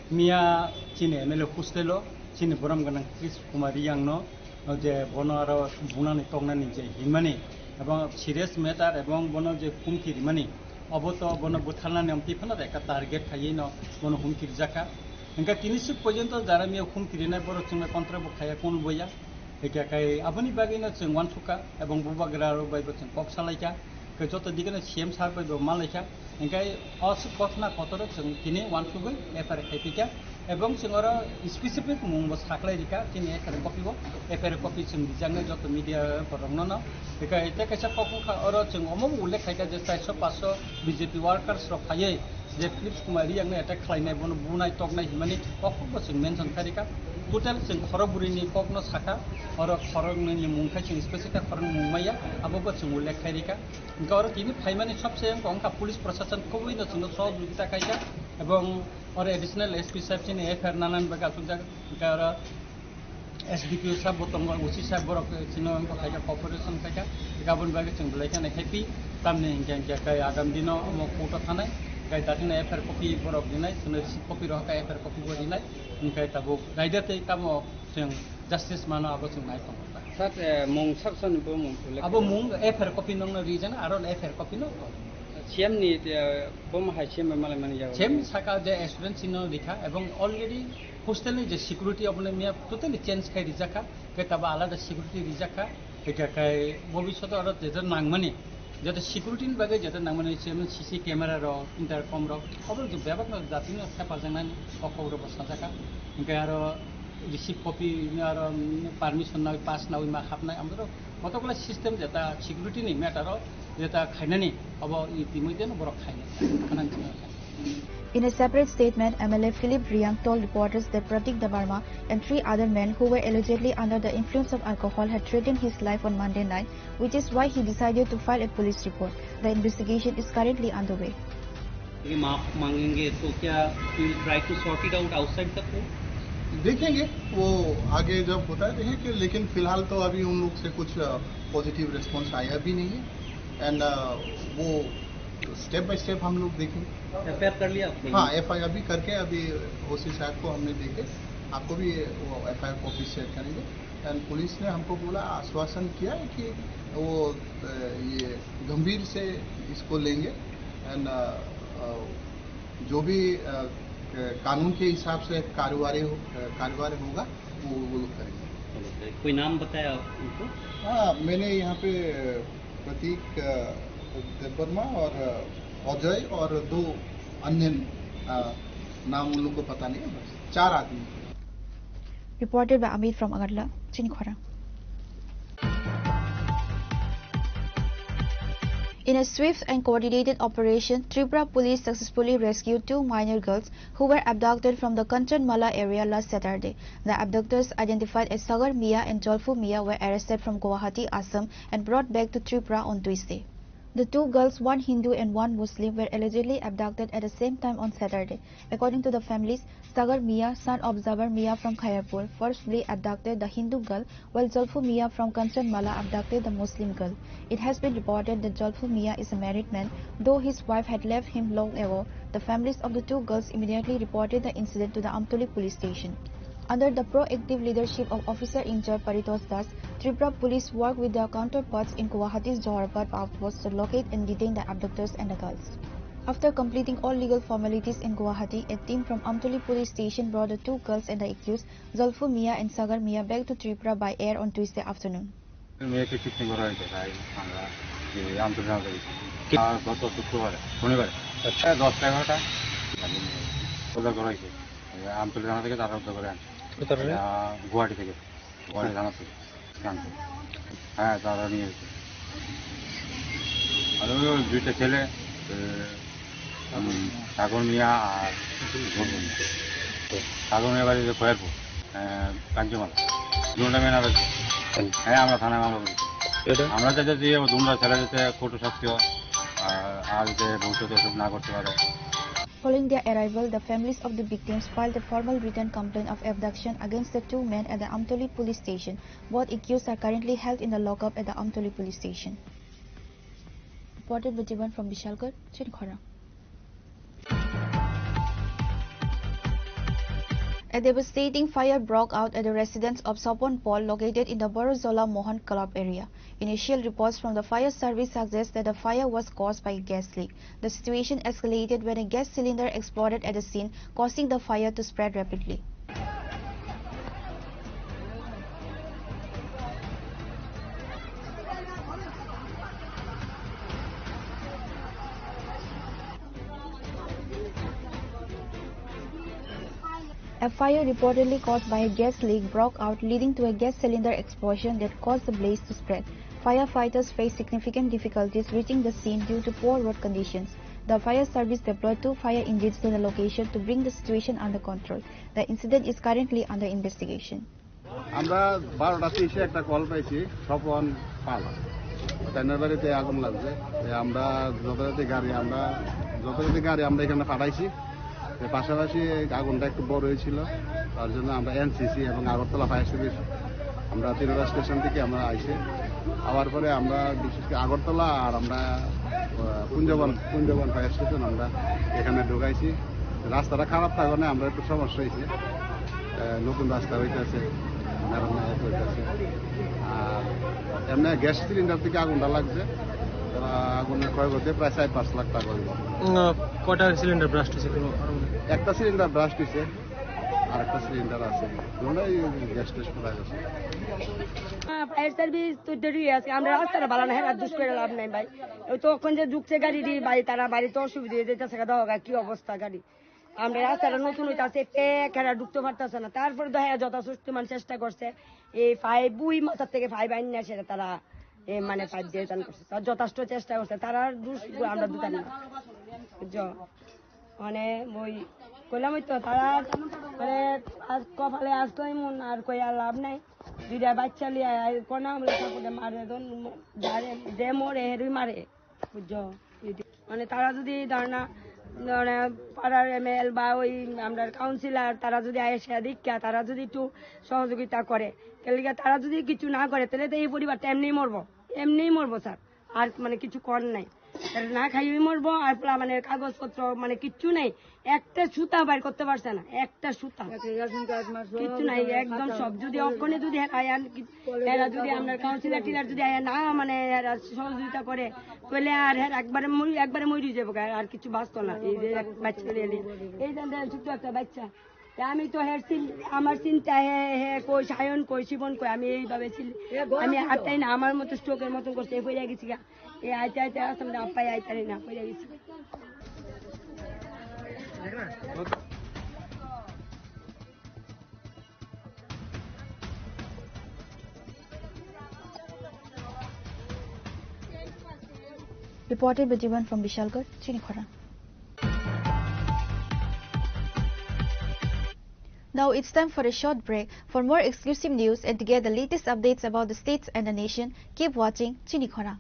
Miya chini M L A hostel o chini borom gwnang Krish Kumar Riang no, o je bono aro bunani toknani je hinmani, ebong serious matter ebong bono je humki rimani, obo to bono butharnani amtwi phano ekta target khaiwi no bono humki rijak kha. Hingkhe tini swk porjonto jara miya humki rinai borok chwngno contact bo khaiya, kun boya. Hingkhe khai aboni bagwino chwng uansukha ebong bubagra rok bai bo chwng kok salaikha. Hingkhe joto digeno C M sir bai bo malaikha. Hingkhe o swk kothna kotoro chwng tini uansugwi F I R khaipikha. Ebong chwng oro specific mung bo saklai rikha, chini F I R copy bo, F I R copy chwng rijaknai joto media borokno no. Hingkhe tei kaisa kok wngkha, oro chwng omo bo ullekh khaikha je char sho paanch sho B J P workers rok phaiwi Je Philips Kumar Riyang no attack khlainai, bono bunai toknai himani kok kok bo chwng mention khairika. Total chwng khorok bwrwi ni kok no saka, oro khorok nwi ni mung khai chwng specific khe khorok mung maya, abo bo chwng ullekh khairika. Hingke oro tini phaimani sobse wngkha police proshashan kubui no chwngno sohojogita khaika, ebong oro additional S P saheb chini F I R nanani bagwi achukjak, hingke oro S D P O saheb bo tongo, O C saheb borok chwngno wngkha khaika cooperation khaika, hingke aboni bagwi chwng belai kheno happy, tamni hingke hingke kai agam dino omo court o thanai, kai datino F I R copy borok rinai, chwngno receipt copy rohorkha F I R copy bo rinai, hingke tabuk raida tei tamo chwng justice mano abo chwng nai tongo. Sir, eh, mung sak sani bo mung ullekh abo khaijak. Mung F I R copy nongno rijana, aro F I R copy no. C M ni, eh, bo ma hai C M bai malai mani jaga. C M saka je assurance no rikha, ebong already hostel ni je security obo miya totally change khai rijakha, ke tabo alada security rijakha, hingke kai bobishoto aro jeto nangmani, jeto security ni bagwi jeto nangmani, C M C C camera rok, intercom rok, obo je bebak no jati no hepajaknani o kok rok bo sajakha, hingke aro receipt copy, aro permission nawi, pass nawi ma hapnai, amoro kotokla system jeta security ni matter o jeta khainani, abo itimoi jeno borok khainai. Kanang chini. In a separate statement, M L A Philip Riyang told reporters that Pratik Debbarma and three other men who were allegedly under the influence of alcohol had threatened his life on Monday night, which is why he decided to file a police report. The investigation is currently underway. ये माफ मांगेंगे तो क्या you will try to sort it out outside the court? देखेंगे, वो आगे जब होता है देखेंगे, लेकिन फिलहाल तो अभी उन लोग से कुछ पॉजिटिव रिस्पॉन्स आया भी नहीं है। एंड वो स्टेप बाय स्टेप हम लोग देखेंगे। F I R कर लिया आपने? हाँ, F I R अभी करके अभी O C साहब को हमने देके आपको भी वो F I R copy share करेंगे। एंड पुलिस ने हमको बोला, आश्वासन किया है कि वो, अ, ये गंभीर से इसको लेंगे एंड, अ, अ, जो भी, अ, क-, कानून के हिसाब से कार्यवाही हो-, अ, कार्यवाही होगा, वो, वो लोग करेंगे। कोई नाम बताया उनको? हाँ, मैंने यहाँ पे प्रतीक, अ, देबबर्मा और, अ, अजय और दो अन्य, अ, नाम उन लोग को पता नहीं है, बस चार आदमी। Reported by Amit from Agartala, Chini Khorang. In a swift and coordinated operation, Tripura police successfully rescued two minor girls who were abducted from the Kanchanmala area last Saturday. The abductors, identified as Sagar Mia and Jolfu Mia, were arrested from Guwahati, Assam, and brought back to Tripura on Tuesday. The two girls, one Hindu and one Muslim, were allegedly abducted at the same time on Saturday. According to the families, Sagar Mia, son of Jabar Mia from Khairpur, forcibly abducted the Hindu girl, while Jolfu Mia from Kanchanmala abducted the Muslim girl. It has been reported that Jolfu Mia is a married man, though his wife had left him long ago. The families of the two girls immediately reported the incident to the Amtoli police station. Under the proactive leadership of Officer in Charge Paritosh Das, Tripura police work with their counterparts in Guwahati's Joharaphat outpost to locate and detain the abductors and the girls. After completing all legal formalities in Guwahati, a team from Amtoli police station brought the two girls and the accused, Jolfu Mia and Sagar Mia, back to Tripura by air on Tuesday afternoon. মেয়েকে কিডন্যাপ করা হয়েছে, তাই আমরা এই আন্তর্জাতিক আর গত শুক্রবারে, শনিবারে, আচ্ছা। প্রায় দশটা এগারোটা উদ্ধার করা হয়েছে। এই আমতলী থানা থেকে তারা উদ্ধার করে আনছে। কোথা থেকে? এটা গুয়াহাটি থেকে, গুয়াহাটি থানা থেকে আনছে। হ্যাঁ, তারা নিয়ে এসেছে। আর ওই, ওই দুইটা ছেলে, এ, হুম, সাগর মিয়া আর গৌতম মিয়া। সাগর মিয়া বাড়ি যে খয়েরপুর, আহ, কাঞ্চনমালা। দুটা মেন আর আছে। হ্যাঁ, আমরা থানায় মামলা করেছি। এটা? আমরা চাইতে যে ও দুটা ছেলে যাতে কঠোর শাস্তি হয়, আর, আর যাতে ভবিষ্যতে এসব না করতে পারে। Following their arrival, the families of the victims filed a formal written complaint of abduction against the two men at the Amtoli police station. Both accused are currently held in the lockup at the Amtoli police station. Reported by Jiban from Bishalgarh, Chini Khorang. A devastating fire broke out at the residence of Sopon Paul, located in the Borozola Mohan Club area. Initial reports from the fire service suggest that the fire was caused by a gas leak. The situation escalated when a gas cylinder exploded at the scene, causing the fire to spread rapidly. A fire reportedly caused by a gas leak broke out, leading to a gas cylinder explosion that caused the blaze to spread. Firefighters faced significant difficulties reaching the scene due to poor road conditions. The fire service deployed two fire engines to the location to bring the situation under control. The incident is currently under investigation. আমরা বারোটা তিরিশে একটা কল পাইছি স্বপন পাল, তাইনার বাড়িতে আগুন লাগছে। তো আমরা যথাযথ গাড়ি আমরা যথাযথ গাড়ি আমরা এখানে পাঠাইছি। তো পাশাপাশি এই আগুনটা একটু বড় হয়েছিল, তার জন্য আমরা এনসিসি এবং আগরতলা ফায়ার সার্ভিস, আমরা তিনটা স্টেশন থেকে আমরা আইছি। আওয়ার পরে আমরা বিশেষ করে আগরতলা আর আমরা আহ, কুঞ্জবন কুঞ্জবন ফায়ার স্টেশন আমরা এখানে ঢুকাইছি। রাস্তাটা খারাপ থাকার কারণে আমরা একটু সমস্যা হয়েছে। আহ, নতুন রাস্তা হইতেছে, মেরামত হইতেছে। আর এমনি গ্যাস সিলিন্ডার থেকে আগুনটা লাগছে। তারা আগুনের ক্ষয়ক্ষতি প্রায় চার পাঁচ লাখ টাকা হইব। উম, কটা সিলিন্ডার ব্রাস্ট হয়েছে কোনো কারণে? একটা সিলিন্ডার ব্রাস্ট হয়েছে, আর একটা সিলিন্ডার আছে। দুটাই গ্যাস টেস করা গেছে। ফায়ার সার্ভিস তো দেরি আছে, আমরা রাস্তাটা ভালো না, হ্যাঁ, দুষ করে লাভ নাই ভাই। ওই তো ওখান যে ঢুকছে গাড়ি দিয়ে বাড়ি, তারা বাড়িতে অসুবিধা হয়ে যেতেছে, দেখা কি অবস্থা গাড়ি। আমরা রাস্তাটা নতুন হইতাছে, প্যাক এরা ঢুকতে পারতেছে না। তারপরে তো হ্যাঁ যথাসাধ্য মানে চেষ্টা করছে, এই ফাইভ ওই মাথার থেকে ফাইভ আইন না সেটা তারা এ মানে ফাইভ দিয়ে দান করছে, তারা যথেষ্ট চেষ্টা করছে, তারা দুষ আমরা দুটার না, বুঝছো? মানে ওই কইলাম ওই তো তারা মানে আজ কপালে আজ তো এমন আর কই আর লাভ নাই। দুইটা বাচ্চা লিয়ে আর কোন আমরা ঠাকুরে মারে দন যারে যে মরে হেরুই মারে, বুঝছো? মানে তারা যদি ধর না মানে পাড়ার এমএল বা ওই আমরা কাউন্সিলর তারা যদি আইসা দীক্ষা তারা যদি একটু সহযোগিতা করে, তাহলে কি তারা যদি কিছু না করে তাহলে তো এই পরিবারটা এমনিই মরবো, এমনিই মরবো স্যার। আর মানে কিছু কর নাই। এরা না খাইয়েই মরবো, আর প্লা-, মানে কাগজপত্র মানে কিচ্ছু নেই, একটা সুতা বাইর করতে পারছে না, একটা সুতা কিচ্ছু নাই, একদম সব। যদি অক্ষণে যদি এরা আয়ান কি-, এরা যদি আমরা কাউন্সিলর টিলার যদি আয়া না মানে এরা সহযোগিতা করে, তাহলে আর এরা একবারে মরি, একবারে মরি যাবো গা, আর কিছু বাঁচতো না। এই যে এক বাচ্চা নিয়ে নিয়ে, এই যে দেখেন ছোট্ট একটা বাচ্চা, তা আমি তো হের চিন-, আমার চিন্তা হে, হে কই, সায়ন কই, শিবন কই, আমি এইভাবে চিল-, আমি আটটাই না, আমার মতো স্ট্রোকের মতন করছে, এই পড়ে গেছি গা। এই আইতে আইতে আসলাম না, আপ্পাই আইতে না, পড়ে গেছি। Reported by Jiban from Bishalgarh, Chinikhora. Now it's time for a short break. For more exclusive news and to get the latest updates about the states and the nation, keep watching Chinikhora.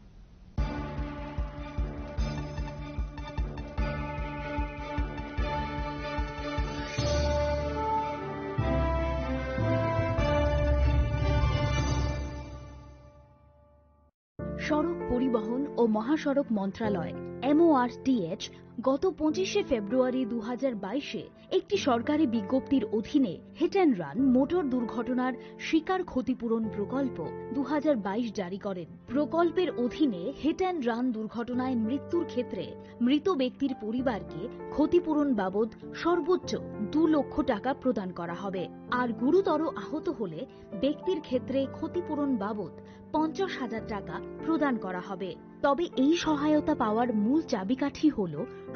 সড়ক পরিবহন ও মহাসড়ক মন্ত্রণালয়, এমওআরটিএইচ, গত পঁচিশে ফেব্রুয়ারি দু হাজার বাইশে একটি সরকারি বিজ্ঞপ্তির অধীনে হিট অ্যান্ড রান মোটর দুর্ঘটনার শিকার ক্ষতিপূরণ প্রকল্প দু হাজার বাইশ জারি করেন। প্রকল্পের অধীনে হিট অ্যান্ড রান দুর্ঘটনায় মৃত্যুর ক্ষেত্রে মৃত ব্যক্তির পরিবারকে ক্ষতিপূরণ বাবদ সর্বোচ্চ দু লক্ষ টাকা প্রদান করা হবে। আর গুরুতর আহত হলে ব্যক্তির ক্ষেত্রে ক্ষতিপূরণ বাবদ পঞ্চাশ হাজার টাকা প্রদান করা হবে। তবে এই সহায়তা পাওয়ার মূল চাবিকাঠি হল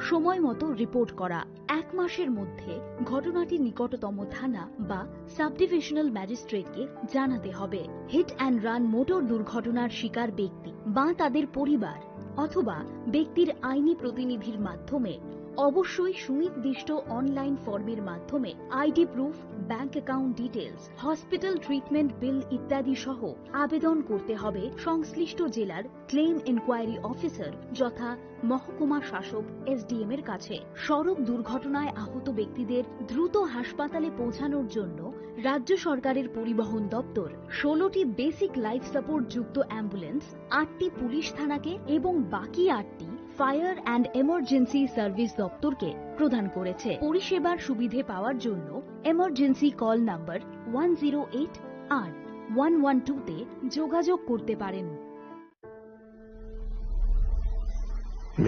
সময় মতো রিপোর্ট করা। এক মাসের মধ্যে ঘটনাটি নিকটতম থানা বা সাব ডিভিশনাল ম্যাজিস্ট্রেটকে জানাতে হবে। হিট অ্যান্ড রান মোটর দুর্ঘটনার শিকার ব্যক্তি বা তাদের পরিবার অথবা ব্যক্তির আইনি প্রতিনিধির মাধ্যমে অবশ্যই সুনির্দিষ্ট অনলাইন ফর্মের মাধ্যমে ID proof, bank account details, hospital treatment bill ইত্যাদি সহ আবেদন করতে হবে সংশ্লিষ্ট জেলার ক্লেম এনকোয়ারি অফিসার যথা মহকুমা শাসক, এসডিএম এর কাছে। সড়ক দুর্ঘটনায় আহত ব্যক্তিদের দ্রুত হাসপাতালে পৌঁছানোর জন্য রাজ্য সরকারের পরিবহন দপ্তর ষোলোটি বেসিক লাইফ সাপোর্ট যুক্ত অ্যাম্বুলেন্স, আটটি পুলিশ থানাকে এবং বাকি আটটি ফায়ার অ্যান্ড এমার্জেন্সি সার্ভিস দপ্তরকে প্রদান করেছে। পরিষেবার সুবিধে পাওয়ার জন্য emergency call number one zero eight আর ওয়ান ওয়ান টু তে যোগাযোগ করতে পারেন।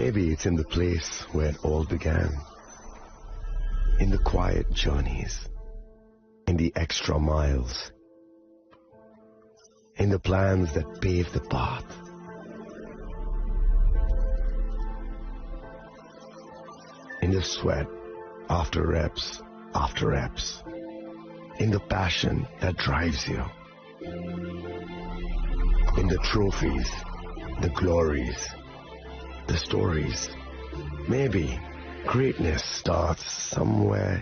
Maybe it's in the place where it all began. In the quiet journeys, in the extra miles, in the plans that pave the path, in the sweat after reps after reps, in the passion that drives you. In the trophies, the glories, the stories, Maybe greatness starts somewhere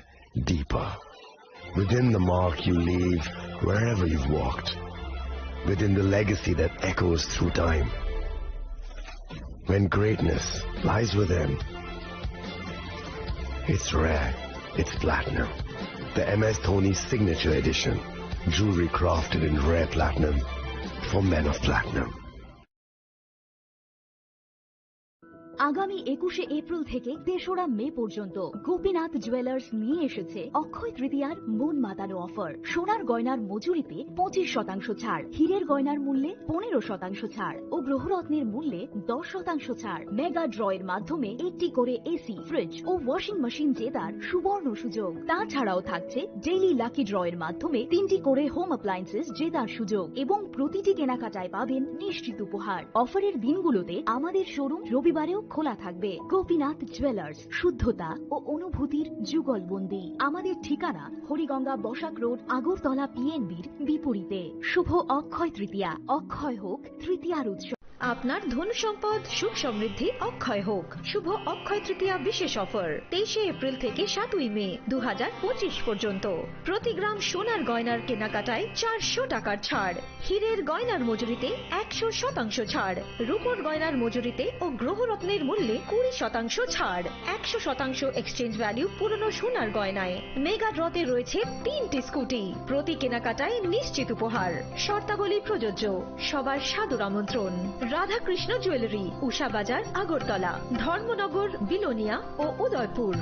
deeper. Within the mark you leave wherever you've walked. Within the legacy that echoes through time. When greatness lies within, it's rare, it's platinum. The M S Dhoni Signature Edition. Jewelry crafted in rare platinum for men of platinum. আগামী একুশে এপ্রিল থেকে তেসরা মে পর্যন্ত গোপীনাথ জুয়েলার্স নিয়ে এসেছে অক্ষয় তৃতীয়ার মন মাতানো অফার। সোনার গয়নার মজুরিতে পঁচিশ শতাংশ ছাড়, হীরের গয়নার মূল্যে পনেরো শতাংশ ছাড় ও গ্রহরত্নের মূল্যে দশ শতাংশ ছাড়। মেগা ড্র এর মাধ্যমে একটি করে এসি, ফ্রিজ ও ওয়াশিং মেশিন জেতার সুবর্ণ সুযোগ। তাছাড়াও থাকছে ডেইলি লাকি ড্র এর মাধ্যমে তিনটি করে হোম অ্যাপ্লায়েন্সেস জেতার সুযোগ এবং প্রতিটি কেনাকাটায় পাবেন নিশ্চিত উপহার। অফারের দিনগুলোতে আমাদের শোরুম রবিবারেও খোলা থাকবে। গোপীনাথ জুয়েলার্স, শুদ্ধতা ও অনুভূতির যুগলবন্দি। আমাদের ঠিকানা হরিগঙ্গা বসাক রোড, আগরতলা পিএনবির বিপরীতে। শুভ অক্ষয় তৃতীয়া, অক্ষয় হোক তৃতীয়ার উৎসব। আপনার ধন সম্পদ সুখ সমৃদ্ধি অক্ষয় হোক। শুভ অক্ষয় তৃতীয়া বিশেষ অফার তেইশে এপ্রিল থেকে সাতই মে দু হাজার পঁচিশ পর্যন্ত। প্রতি গ্রাম সোনার গয়নার কেনাকাটায় চারশো টাকার ছাড়, হীরের গয়নার মজুরিতে একশো শতাংশ ছাড়, রূপোর গয়নার মজুরিতে ও গ্রহরত্নের মূল্যে কুড়ি শতাংশ ছাড়, একশো শতাংশ এক্সচেঞ্জ ভ্যালু পুরনো সোনার গয়নায়। মেগা ড্রতে রয়েছে তিনটি স্কুটি, প্রতি কেনাকাটায় নিশ্চিত উপহার। শর্তাবলী প্রযোজ্য। সবার সাদর আমন্ত্রণ। রাধাকৃষ্ণ জুয়েলারি, উষা বাজার, আগরতলা, ধর্মনগর, বিলোনিয়া ও Udaipur.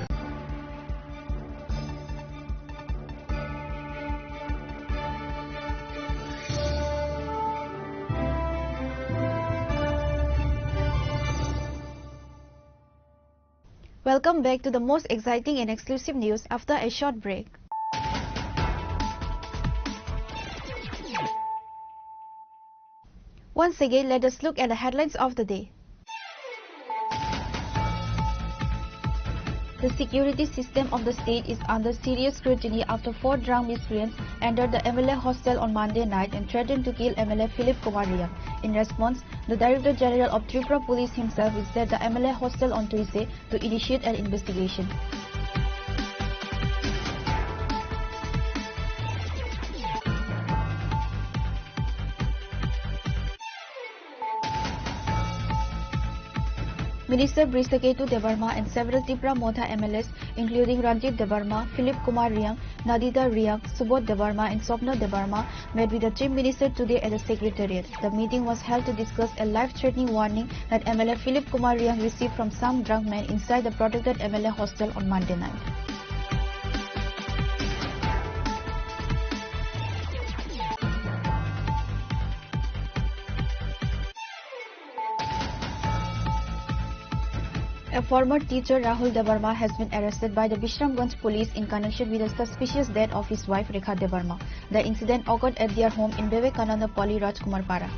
Welcome back to the most exciting and exclusive news after a short break. Once again, let us look at the headlines of the day. The security system of the state is under serious scrutiny after four drunk miscreants entered the M L A hostel on Monday night and threatened to kill M L A Philip Kumar Reang. In response, the Director General of Tripura Police himself visited the M L A hostel on Tuesday to initiate an investigation. Minister Brisaketu Debbarma and several Tipra Motha M L As, including Ranjit Debbarma, Philip Kumar Reang, Nadida Reang, Subodh Debbarma, and Swapna Debbarma, met with the Chief Minister today at the Secretariat. The meeting was held to discuss a life-threatening warning that M L A Philip Kumar Reang received from some drunk men inside the protected M L A hostel on Monday night. A former teacher, Rahul Debbarma, has been arrested by the Bishramganj police in connection with the suspicious death of his wife, Rekha Debbarma. The incident occurred at their home in Vivekananda Pali, Rajkumar Para.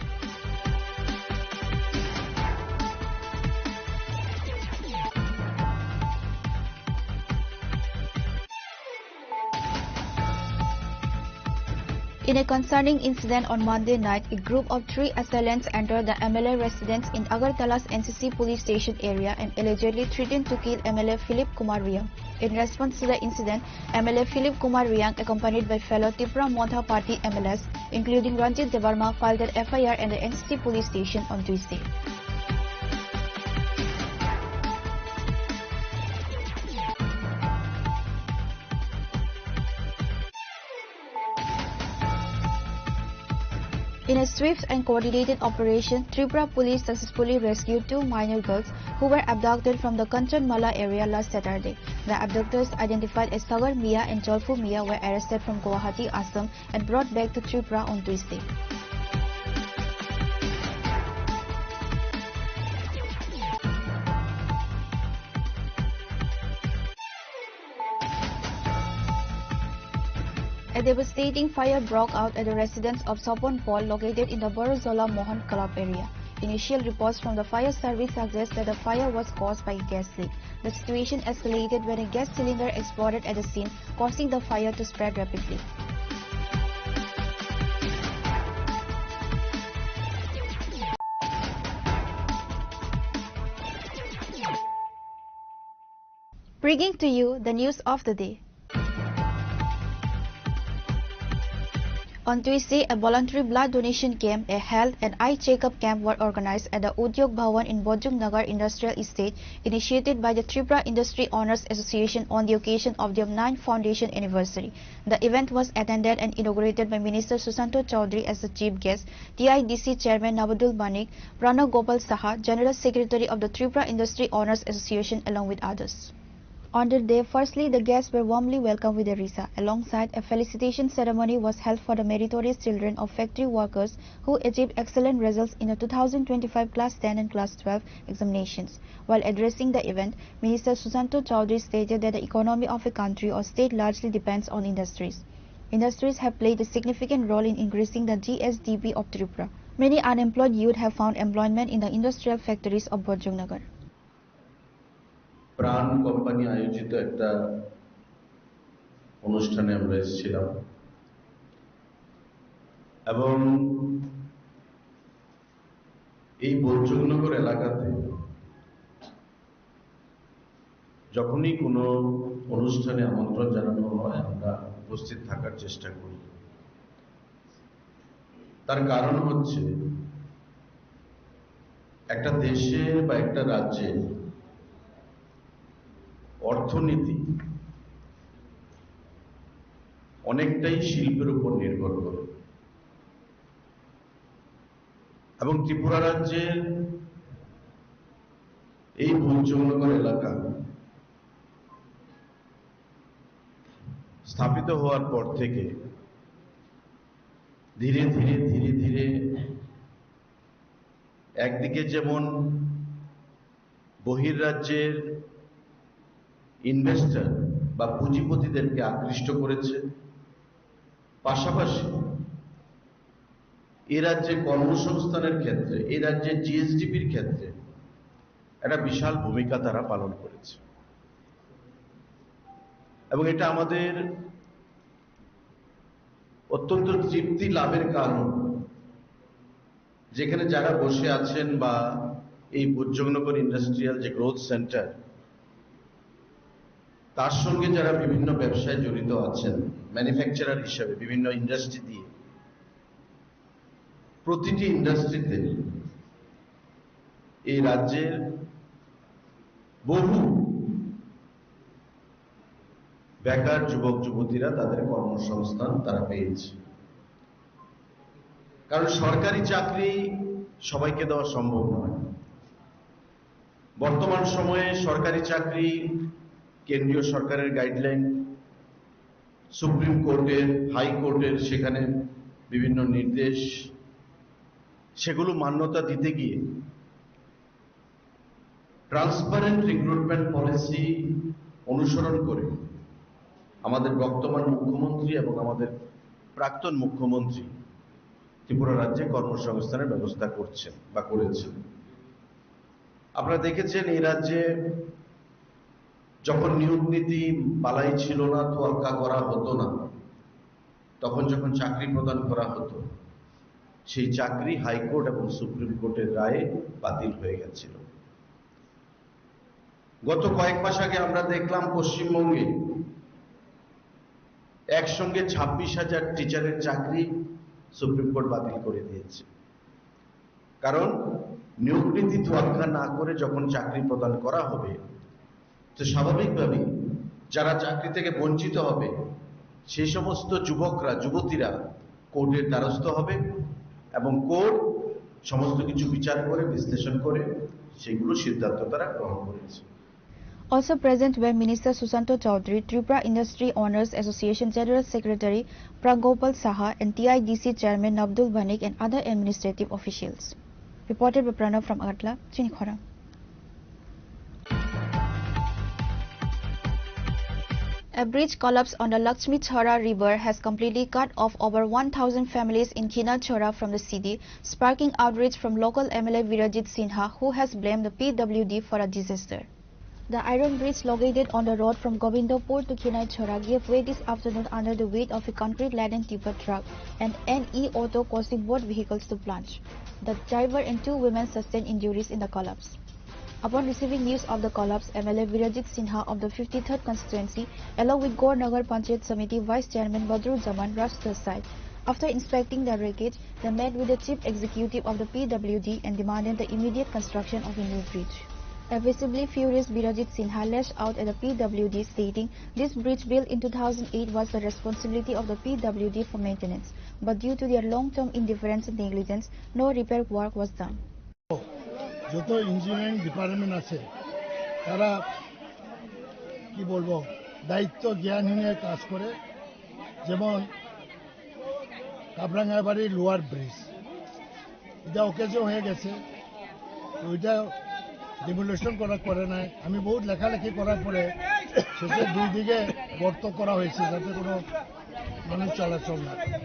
In a concerning incident on Monday night, a group of three assailants entered the M L A residence in Agartala's N C C police station area and allegedly threatened to kill M L A Philip Kumar Reang. In response to the incident, M L A Philip Kumar Reang, accompanied by fellow Tipra Motha Party M L As, including Ranjit Debbarma, filed an F I R at the N C C police station on Tuesday. In a swift and coordinated operation, Tripura police successfully rescued two minor girls who were abducted from the Kanchanmala area last Saturday. The abductors, identified as Sagar Mia and Jolfu Mia, were arrested from Guwahati, Assam, and brought back to Tripura on Tuesday. A devastating fire broke out at the residence of Sopon Paul, located in the Borozola Mohan Club area. Initial reports from the fire service suggest that the fire was caused by a gas leak. The situation escalated when a gas cylinder exploded at the scene, causing the fire to spread rapidly. Bringing to you the news of the day. On Tuesday, a voluntary blood donation camp, a health and eye checkup camp were organized at the Udyog Bhawan in Bojong Nagar Industrial Estate, initiated by the Tripura Industry Owners Association on the occasion of their ninth foundation anniversary. The event was attended and inaugurated by Minister Susanto Chowdhury as the chief guest, T I D C Chairman Nabadul Banik, Pranab Gopal Saha, General Secretary of the Tripura Industry Owners Association, along with others. On the day, firstly, the guests were warmly welcomed with a risa. Alongside, a felicitation ceremony was held for the meritorious children of factory workers who achieved excellent results in the two thousand twenty-five Class ten and Class twelve examinations. While addressing the event, Minister Susanto Chowdhury stated that the economy of a country or state largely depends on industries. Industries have played a significant role in increasing the G S D P of Tripura. Many unemployed youth have found employment in the industrial factories of Bojongnagar. প্রাণ কোম্পানি আয়োজিত একটা অনুষ্ঠানে আমরা এসেছিলাম এবং এই বৈদ্যনগর এলাকাতে যখনই কোনো অনুষ্ঠানে আমন্ত্রণ জানানো হয়, আমরা উপস্থিত থাকার চেষ্টা করি। তার কারণ হচ্ছে, একটা দেশের বা একটা রাজ্যের অর্থনীতি অনেকটাই শিল্পের উপর নির্ভর করে। এবং ত্রিপুরা রাজ্যের এই বৈদ্যনগর এলাকা স্থাপিত হওয়ার পর থেকে ধীরে ধীরে, ধীরে ধীরে একদিকে যেমন বহির্রাজ্যের ইনভেস্টর বা পুঁজিপতিদেরকে আকৃষ্ট করেছে, পাশাপাশি এ রাজ্যে কর্মসংস্থানের ক্ষেত্রে, এ রাজ্যের জি এস ডি পির ক্ষেত্রে একটা বিশাল ভূমিকা তারা পালন করেছে। এবং এটা আমাদের অত্যন্ত তৃপ্তি লাভের কারণ, যেখানে যারা বসে আছেন বা এই বৈদ্যনগর ইন্ডাস্ট্রিয়াল যে গ্রোথ সেন্টার, তার সঙ্গে যারা বিভিন্ন ব্যবসায় জড়িত আছেন, ম্যানুফ্যাকচারার হিসাবে বিভিন্ন ইন্ডাস্ট্রি দিয়ে, প্রতিটি ইন্ডাস্ট্রিতে এই রাজ্যের বহু বেকার যুবক যুবতীরা তাদের কর্মসংস্থান তারা পেয়েছে। কারণ সরকারি চাকরি সবাইকে দেওয়া সম্ভব নয়। বর্তমান সময়ে সরকারি চাকরি কেন্দ্রীয় সরকারের গাইডলাইন, সুপ্রিম কোর্টের, হাই কোর্টের সেখানে বিভিন্ন নির্দেশ, সেগুলো মান্যতা দিতে গিয়ে ট্রান্সপারেন্ট রিক্রুটমেন্ট পলিসি অনুসরণ করে আমাদের বর্তমান মুখ্যমন্ত্রী এবং আমাদের প্রাক্তন মুখ্যমন্ত্রী ত্রিপুরা রাজ্যে কর্মসংস্থানের ব্যবস্থা করছেন বা করেছেন। আপনারা দেখেছেন, এই রাজ্যে যখন নিয়োগ নীতি বালাই ছিল না, তোয়াক্কা করা হতো না, তখন যখন চাকরি প্রদান করা হতো, সেই চাকরি হাইকোর্ট এবং সুপ্রিম কোর্টের রায়ে বাতিল হয়ে গেছিল। গত কয়েক মাস আগে আমরা দেখলাম, পশ্চিমবঙ্গে একসঙ্গে ছাব্বিশ হাজার টিচারের চাকরি সুপ্রিম কোর্ট বাতিল করে দিয়েছে। কারণ নিয়োগ নীতি তোয়াক্কা না করে যখন চাকরি প্রদান করা হবে, তো স্বাভাবিকভাবেই যারা চাকরি থেকে বঞ্চিত হবে, সেই সমস্ত যুবকরা, যুবতীরা কোর্টের দ্বারস্থ হবে এবং কোর্ট সমস্ত কিছু বিচার করে, বিশ্লেষণ করে সেগুলো সিদ্ধান্ত তারা গ্রহণ করেছে। Also present were Minister Susanto Chowdhury, Tripura Industry Owners Association General Secretary Pragopal Saha, and T I D C Chairman Nabdul Banik and other administrative officials. Reported by Pranav from Agartala, Chini Khorang. A bridge collapse on the Lakshmi Chhara River has completely cut off over one thousand families in Khina Chhara from the city, sparking outrage from local M L A Virajit Sinha, who has blamed the P W D for a disaster. The iron bridge located on the road from Govindopur to Khinai Chhara gave way this afternoon under the weight of a concrete-laden tipper truck and an e-auto, causing both vehicles to plunge. The driver and two women sustained injuries in the collapse. Upon receiving news of the collapse, M L A Birajit Sinha of the fifty-third constituency, along with Gornagar Panchayat Samiti Vice Chairman Badruzzaman, rushed to the site. After inspecting the wreckage, they met with the chief executive of the P W D and demanded the immediate construction of a new bridge. A visibly furious Birajit Sinha lashed out at the P W D, stating, "This bridge built in two thousand eight was the responsibility of the P W D for maintenance, but due to their long-term indifference and negligence, no repair work was done." যত engineering department আছে, তারা কি বলবো, দায়িত্ব জ্ঞানহীনের কাজ করে। যেমন কাবরাঙ্গাবাড়ি লোয়ার ব্রিজ, এটা ওকে যে হয়ে গেছে, ওইটা ডিমোলিশন করা করে নাই। আমি বহুত লেখালেখি করার পরে শেষে দুই দিকে গর্ত করা হয়েছে, যাতে কোনো মানুষ চলাচল না করে।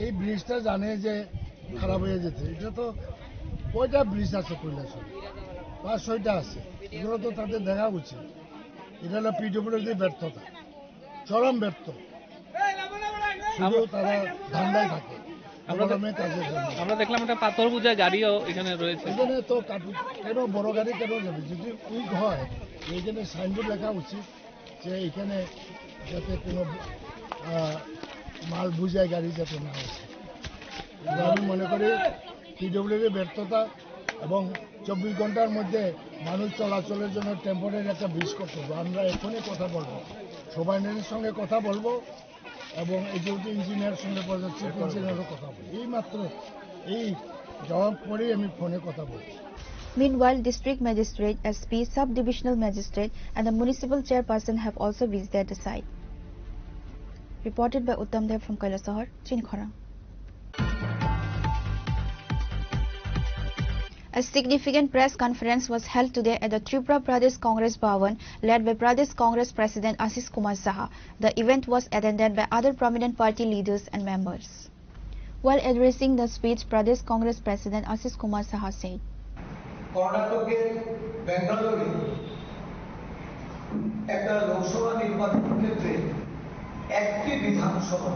এই ব্রিজটা জানে যে খারাপ হয়ে যেতে, এটা তো কয়টা ব্রিজ আছে কৈলাসহরে? পাঁচ ছয়টা আছে, এগুলো তো তাদের দেখা উচিত। এটা হলো পিডব্লিউডি ব্যর্থতা, চরম ব্যর্থ। শুধু তারা ধান্দায় থাকে, আমরা দে- আমরা দেখলাম একটা পাথর বোঝাই গাড়িও এখানে রয়েছে। এখানে তো কাট-, কেন বড় গাড়ি কেন যাবে? যদি উইক হয়, এখানে সাইনবোর্ড লেখা উচিত যে এখানে যাতে কোনো, আহ, মাল বোঝাই গাড়ি যাতে না আসে। তো আমি মনে করি পিডব্লিউডি ব্যর্থতা এবং চব্বিশ ঘন্টার মধ্যে মানুষ চলাচলের জন্য টেম্পোরারি একটা ব্রিজ করতে হবে। আমরা এখনই কথা বলবো, সবাইনের সঙ্গে কথা বলবো এবং এক্সিকিউটিভ ইঞ্জিনিয়ার সঙ্গে বলবো, চিফ ইঞ্জিনিয়ারও কথা বলবো। এই মাত্র এই জবাব পরেই আমি ফোনে কথা বলবো। Meanwhile, District Magistrate, S P, Sub-Divisional Magistrate and the Municipal Chairperson have also visited the site. Reported by Uttam Dev from Kailasahar, Chinikhorang. A significant press conference was held today at the Tripura Pradesh Congress Bhavan, led by Pradesh Congress President Ashish Kumar Saha. The event was attended by other prominent party leaders and members. While addressing the speech, Pradesh Congress President Ashish Kumar Saha said, কর্ণাটকের ব্যাঙ্গালোরে একটা লোকসভা নির্বাচন ক্ষেত্রে একটি বিধানসভা,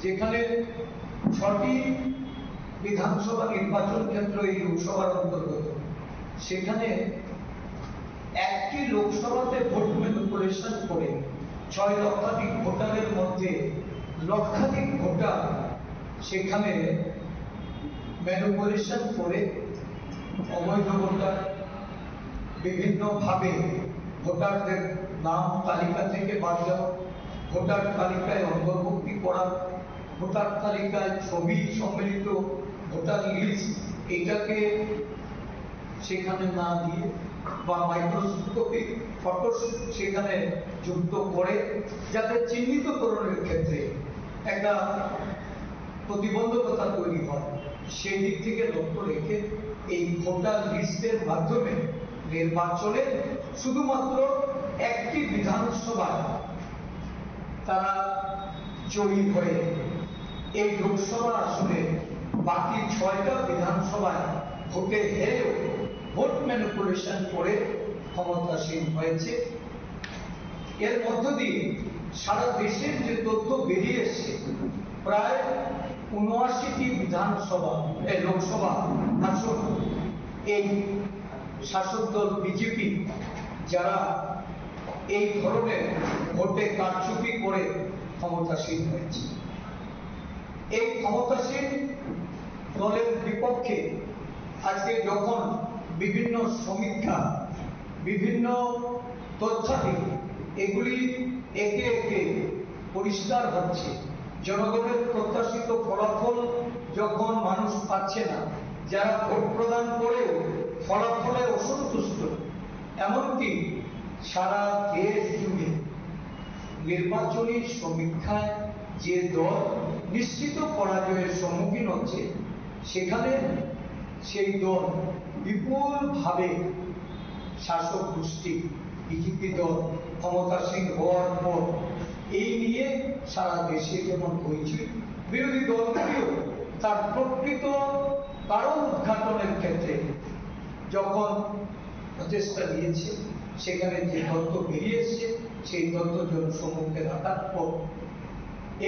যেখানে ছটি বিধানসভা নির্বাচন ক্ষেত্র এই লোকসভার অন্তর্গত, সেখানে একটি লোকসভাতে ভোট ম্যানিপুলেশন করে ছয় লক্ষাধিক ভোটারের মধ্যে লক্ষাধিক ভোটার সেখানে ম্যানিপুলেশন করে অবৈধ ভোটার, বিভিন্নভাবে ভোটারদের নাম তালিকা থেকে বাদ দেওয়া, ভোটার তালিকায় অন্তর্ভুক্তি করা, ভোটার তালিকায় ছবি সম্মিলিত ভোটার লিস্ট, এটাকে সেখানে না দিয়ে বা মাইক্রোস্কোপিক ফটো সেখানে যুক্ত করে, যাতে চিহ্নিতকরণের ক্ষেত্রে একটা প্রতিবন্ধকতা তৈরি হয়, সেই দিক থেকে লক্ষ্য রেখে এই ভোটার লিস্টের মাধ্যমে নির্বাচনে শুধুমাত্র একটি বিধানসভায় তারা জয়ী হয়ে এই লোকসভা আসনে বাকি ছয়টা বিধানসভায় ভোটে হেরেও ভোট ম্যানিপুলেশন করে ক্ষমতাসীন হয়েছে। এর মধ্য দিয়ে সারা দেশের যে তথ্য বেরিয়ে এসছে, প্রায় ঊনআশিটি বিধানসভা, এ, লোকসভা আসন এই শাসক দল বিজেপি, যারা এই ধরনের ভোটে কারচুপি করে ক্ষমতাসীন হয়েছে। এই ক্ষমতাসীন দলের বিপক্ষে আজকে যখন বিভিন্ন সমীক্ষা, বিভিন্ন তথ্যাদি এগুলি একে একে পরিষ্কার হচ্ছে, জনগণের প্রত্যাশিত ফলাফল যখন মানুষ পাচ্ছে না, যারা ভোট প্রদান করেও ফলাফলে অসন্তুষ্ট, এমনকি সারা দেশ জুড়ে নির্বাচনী সমীক্ষায় যে দল নিশ্চিত পরাজয়ের সম্মুখীন হচ্ছে, সেখানে সেই দল বিপুলভাবে শাসক গোষ্ঠী বিজেপি দল ক্ষমতাসীন হওয়ার পর এই নিয়ে সারা দেশে যেমন হইচই, বিরোধী দলগুলিও তার প্রকৃত কারণ উদ্ঘাটনের ক্ষেত্রে যখন প্রচেষ্টা নিয়েছে, সেখানে যে তথ্য বেরিয়ে এসছে, সেই তথ্য জনসম্মুখে রাখার পর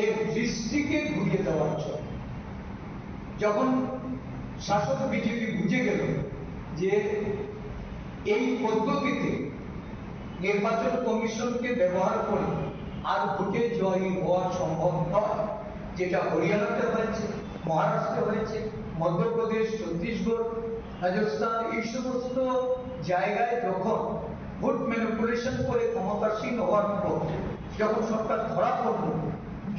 এর দৃষ্টিকে ঘুরিয়ে দেওয়ার জন্য যখন শাসক বিজেপি বুঝে গেল যে এই পদ্ধতিতে নির্বাচন কমিশনকে ব্যবহার করে আর ভোটে জয়ী হওয়া সম্ভব নয়, যেটা হরিয়ানাতে হয়েছে, মহারাষ্ট্রে হয়েছে, মধ্যপ্রদেশ, ছত্তিশগড়, রাজস্থান, এই সমস্ত জায়গায় যখন ভোট ম্যানিপুলেশন করে ক্ষমতাসীন হওয়ার পর যখন সরকার ধরা পড়ল,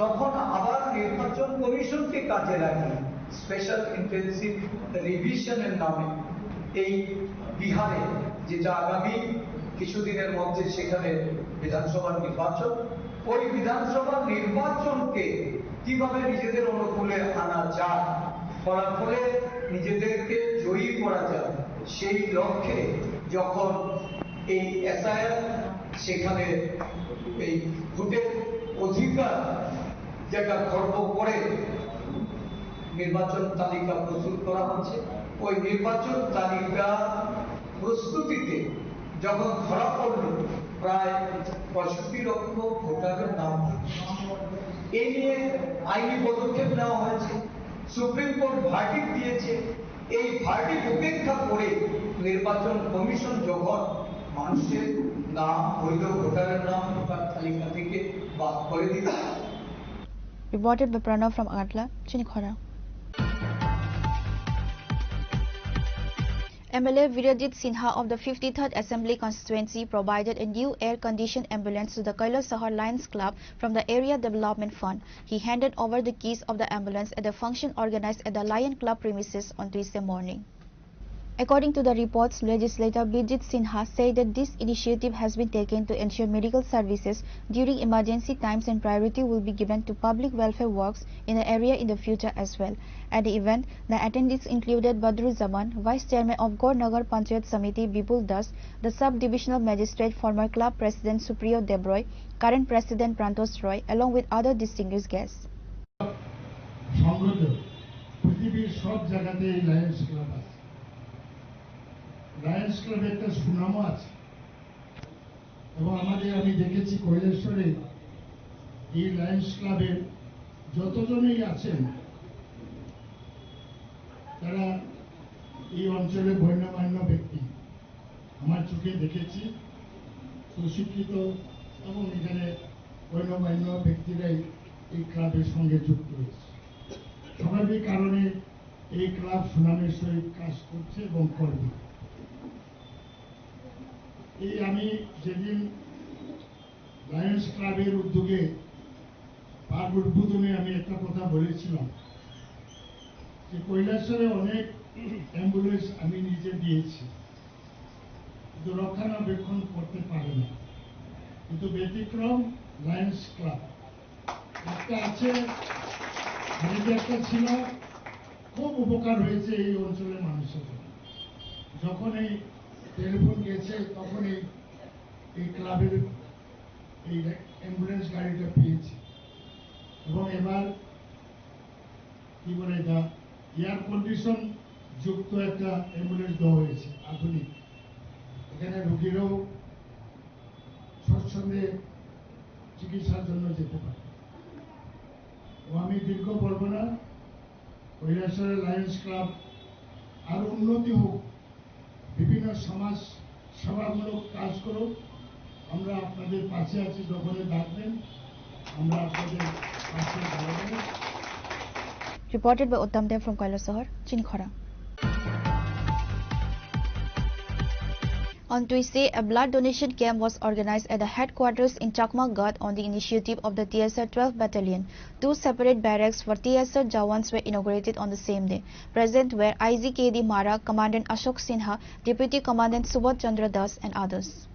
তখন আবার নির্বাচন কমিশনকে কাজে লাগিয়ে স্পেশাল ইন্টেনসিভ রিভিশনের নামে এই বিহারে, যেটা আগামী কিছুদিনের মধ্যে সেখানে বিধানসভার নির্বাচন, ওই বিধানসভার নির্বাচনকে কিভাবে নিজেদের অনুকূলে আনা যায়, ফলাফলে নিজেদেরকে জয়ী করা যায়, সেই লক্ষ্যে যখন এই এসআইআর, সেখানে এই ভোটের অধিকার যেটা খর্ব করে নির্বাচন তালিকা প্রস্তুত করা হচ্ছে, ওই নির্বাচন তালিকা প্রস্তুতিতে যখন ধরা পড়ল প্রায় পঁয়ষট্টি লক্ষ ভোটারের নাম, এ নিয়ে আইনি পদক্ষেপ নেওয়া হয়েছে, সুপ্রিম কোর্ট ভার্ডিক্ট দিয়েছে। এই ভার্ডিক্ট উপেক্ষা করে নির্বাচন কমিশন যখন মানুষের নাম, বৈধ ভোটারের নাম ভোটার তালিকা থেকে বাদ করে দিল। Reported by Pranav from Agartala, Chinikhora. M L A Virajit Sinha of the fifty-third Assembly Constituency provided a new air-conditioned ambulance to the Kailasahar Lions Club from the Area Development Fund. He handed over the keys of the ambulance at the function organized at the Lion Club premises on Tuesday morning. According to the reports, Legislator Bijit Sinha said that this initiative has been taken to ensure medical services during emergency times and priority will be given to public welfare works in the area in the future as well. At the event, the attendees included Badruzzaman, Vice Chairman of Gornagar Panchayat Samiti Bipul Das, the Sub-Divisional Magistrate, former club President Supriyo Debroy, current President Prantosh Roy, along with other distinguished guests. সংগত পৃথিবীর সব জায়গাতে এই Lions club আছে। লায়ন্স ক্লাবে একটা সুনামও আছে এবং আমাদের, আমি দেখেছি কৈলাসহরে এই লায়ন্স ক্লাবের যতজনই আছেন, তারা এই অঞ্চলের গণ্যমান্য ব্যক্তি। আমার চোখে দেখেছি, সুশিক্ষিত এবং এখানে গণ্যমান্য ব্যক্তিরাই এই ক্লাবের সঙ্গে যুক্ত হয়েছে। স্বাভাবিক কারণে এই ক্লাব সুনামের সহিত কাজ করছে এবং করবে। এই আমি যেদিন লায়ন্স ক্লাবের উদ্যোগে পার্ক উদ্বোধনে আমি একটা কথা বলেছিলাম যে কৈলাসহরে অনেক অ্যাম্বুলেন্স আমি নিজে দিয়েছি, কিন্তু রক্ষণাবেক্ষণ করতে পারে না। কিন্তু ব্যতিক্রম লায়ন্স ক্লাব একটা আছে, আগে একটা ছিল, খুব উপকার হয়েছে এই অঞ্চলের মানুষের। যখন এই টেলিফোন গেছে, তখন এই, এই ক্লাবের এই অ্যাম্বুলেন্স গাড়িটা পেয়েছি। এবং এবার কি বলে এটা, এয়ার কন্ডিশন যুক্ত একটা অ্যাম্বুলেন্স দেওয়া হয়েছে, আধুনিক। এখানে রোগীরাও স্বচ্ছন্দে চিকিৎসার জন্য যেতে পারে। এবং আমি দীর্ঘ বলবো না, কৈলাসহরের লায়ন্স ক্লাব আরো উন্নতি হোক, বিভিন্ন সমাজ সেবামূলক কাজ করুক। আমরা আপনাদের পাশে আছি, যখনই ডাকবেন আমরা আপনাদের পাশে দাঁড়াবো। Reported by Uttam Deb from Kailasahar, Chinikhora. On Tuesday, a blood donation camp was organized at the headquarters in Chakma Ghat on the initiative of the T S R twelve Battalion. Two separate barracks for T S R Jawans were inaugurated on the same day. Present were I G K D Marak, Commandant Ashok Sinha, Deputy Commandant Subodh Chandra Das, and others.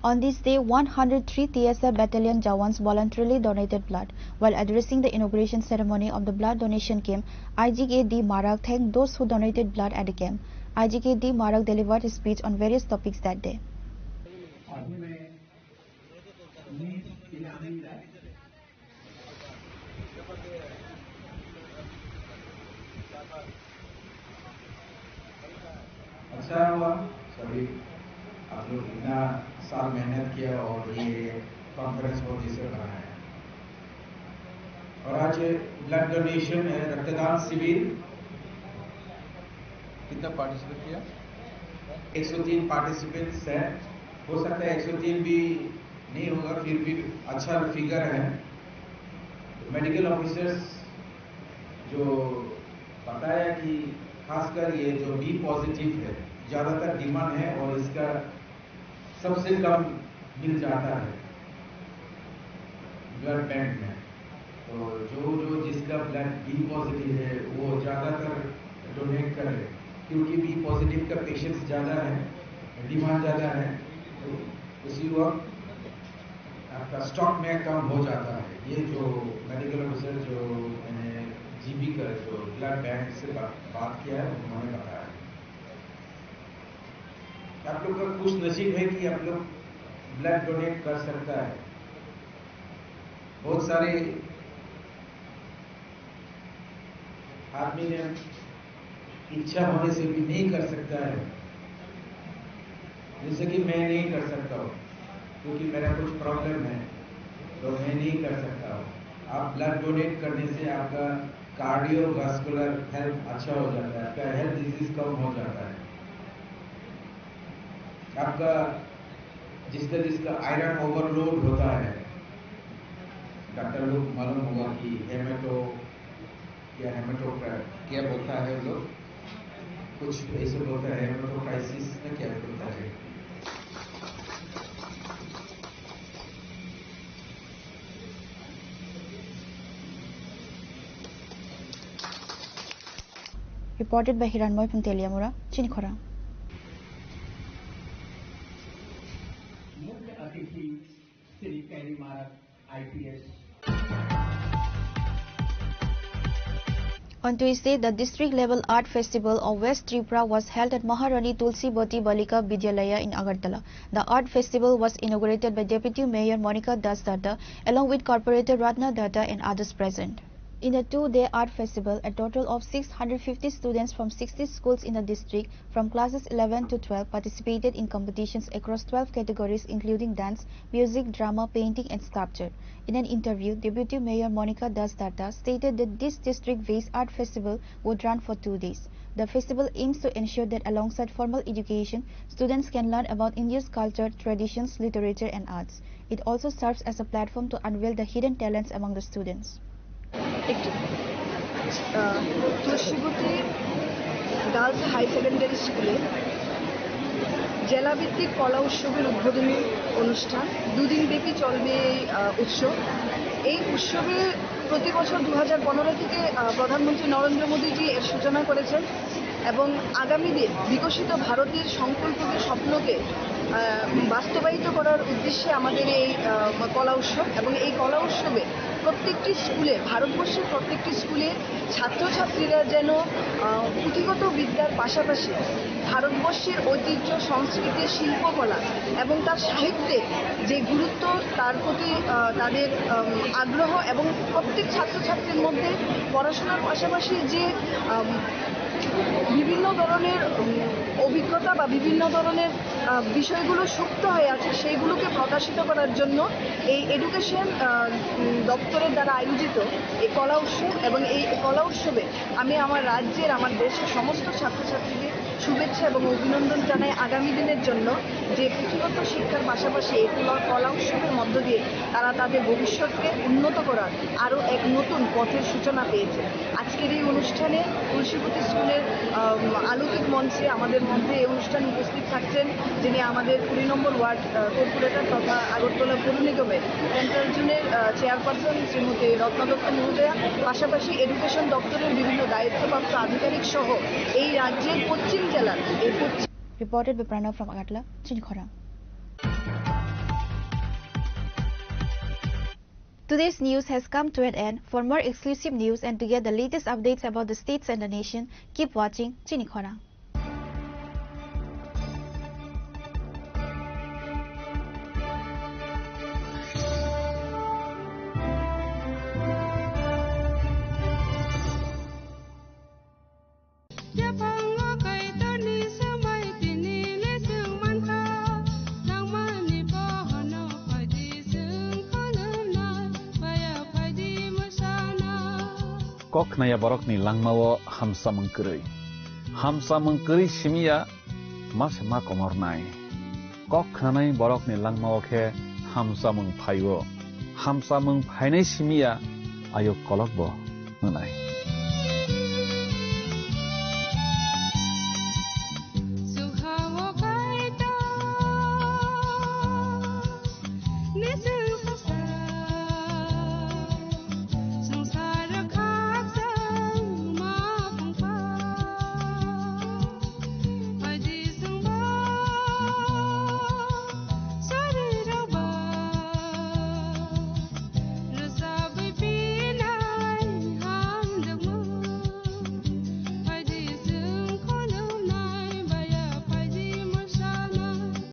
On this day, one hundred three T S R Battalion Jawans voluntarily donated blood. While addressing the inauguration ceremony of the blood donation camp, I G K D Marak thanked those who donated blood at the camp. I G K D Marak delivered his speech on various topics that day. अच्छा हुआ, सभी आप लोग इतना साल मेहनत किया और ये कॉन्फ्रेंस को जिसे बनाया। और आज ब्लड डोनेशन है, रक्तदान शिविर। कितना पार्टिसिपेट किया? एक सौ तीन पार्टिसिपेंट्स हैं। हो सकता है एक सौ तीन भी नहीं होगा, फिर भी अच्छा फिगर है। मेडिकल ऑफिसर्स जो बताया कि खासकर ये जो बी पॉजिटिव है, ज़्यादातर डिमांड है और इसका सबसे कम मिल जाता है ब्लड बैंक में। तो जो, जो जिसका ब्लड बी पॉजिटिव है, वो ज़्यादातर डोनेट करे, क्योंकि बी पॉजिटिव का पेशेंट्स ज़्यादा है, डिमांड ज़्यादा है, तो उसी वक्त आपका स्टॉक में कम हो जाता है। ये जो मेडिकल ऑफिसर जो मैंने जीबी का जो ब्लड बैंक से बा-, बात किया है, उन्होंने बताया। आप लोग का खुश नसीब है कि आप लोग ब्लड डोनेट कर सकता है। बहुत सारे आदमी ने इच्छा होने से भी नहीं कर सकता है, जैसे कि मैं नहीं कर सकता हूँ क्योंकि मेरा कुछ प्रॉब्लम है, तो मैं नहीं कर सकता हूँ। आप ब्लड डोनेट करने से आपका कार्डियोवैस्कुलर हेल्थ अच्छा हो जाता है, आपका हेल्थ डिजीज कम हो जाता है। आपका जिसका जिसका आयरन ओवरलोड होता है, डॉक्टर लोग मालूम होगा कि हेमेटो या हेमेटोक्रा क्या बोलता है वो लोग, कुछ ऐसे बोलता है हेमेटोक्राइसिस में क्या बोलता है। Reported by Hiranmoy from Teliamura, Chinikhora. मुख्य अतिथि श्री कैरी मारक IPS. On Tuesday, the district level art festival of West Tripura was held at Maharani Tulsibati Balika Vidyalaya in Agartala. The art festival was inaugurated by Deputy Mayor Monica Das Datta along with Corporator Ratna Datta and others present. In the two-day art festival, a total of six hundred fifty students from sixty schools in the district, from classes eleven to twelve, participated in competitions across twelve categories, including dance, music, drama, painting, and sculpture. In an interview, Deputy Mayor Monica Das Datta stated that this district-based art festival would run for two days. The festival aims to ensure that alongside formal education, students can learn about India's culture, traditions, literature, and arts. It also serves as a platform to unveil the hidden talents among the students. একটি, আহ, Tulsibati girls high secondary স্কুলে জেলাভিত্তিক কলা উৎসবের উদ্বোধনী অনুষ্ঠান। দুদিন ব্যাপী চলবে এই, আহ, উৎসব। এই উৎসবে প্রতি বছর দু হাজার পনেরো থেকে, আহ, প্রধানমন্ত্রী নরেন্দ্র মোদীজি এর সূচনা করেছেন এবং আগামী দিন বিকশিত ভারতের সংকল্পকে, স্বপ্নকে, আহ, বাস্তবায়িত করার উদ্দেশ্যে আমাদের এই, আহ, কলা উৎসব। এবং এই কলা উৎসবে প্রত্যেকটি স্কুলে, ভারতবর্ষের প্রত্যেকটি স্কুলে ছাত্রছাত্রীরা যেন, আহ, পুঁথিগত বিদ্যার পাশাপাশি ভারতবর্ষের ঐতিহ্য, সংস্কৃতি, শিল্পকলা এবং তার সাহিত্যের যে গুরুত্ব, তার প্রতি, আহ, তাদের, আম, আগ্রহ এবং প্রত্যেক ছাত্রছাত্রীর মধ্যে পড়াশোনার পাশাপাশি যে, আম, বিভিন্ন ধরনের, উম, অভিজ্ঞতা বা বিভিন্ন ধরনের, আহ, বিষয়গুলো সুপ্ত হয়ে আছে, সেইগুলোকে প্রকাশিত করার জন্য এই এডুকেশন, আহ, উম, দপ্তরের দ্বারা আয়োজিত এই কলা উৎসব। এবং এই কলা উৎসবে আমি আমার রাজ্যের, আমার দেশের সমস্ত ছাত্রছাত্রীদের শুভেচ্ছা এবং অভিনন্দন জানাই আগামী দিনের জন্য, যে পুঁথিগত শিক্ষার পাশাপাশি এই কলা, কলা উৎসবের মধ্য দিয়ে তারা তাদের ভবিষ্যৎকে উন্নত করার আরও এক নতুন পথের সূচনা পেয়েছে। আজকের এই অনুষ্ঠানে তুলসীবতী স্কুলের, আম, আলোকিক মঞ্চে আমাদের মধ্যে এই অনুষ্ঠানে উপস্থিত থাকছেন যিনি আমাদের কুড়ি নম্বর ওয়ার্ড, আহ, কর্পোরেটর তথা আগরতলা পৌর নিগমের সেন্ট্রাল জোনের, আহ, চেয়ারপারসন শ্রীমতী রত্না দত্ত মহোদয়া, পাশাপাশি এডুকেশন দপ্তরের বিভিন্ন দায়িত্বপ্রাপ্ত আধিকারিক সহ এই রাজ্যের পশ্চিম জেলার এই পশ্চিম Reported by Pranav from Agartala, Chinikhora. Today's news has come to an end. For more exclusive news and to get the latest updates about the states and the nation, keep watching Chinikhora. Kok khnaya borokni langmao hamsamung kwrwi. Hamsamung kwrwi simi ya ma se ma komornai. Kok khnanai borokni langmao khe hamsamung phaio. Hamsamung phainai simi ya ayuk kolokbo wngnai.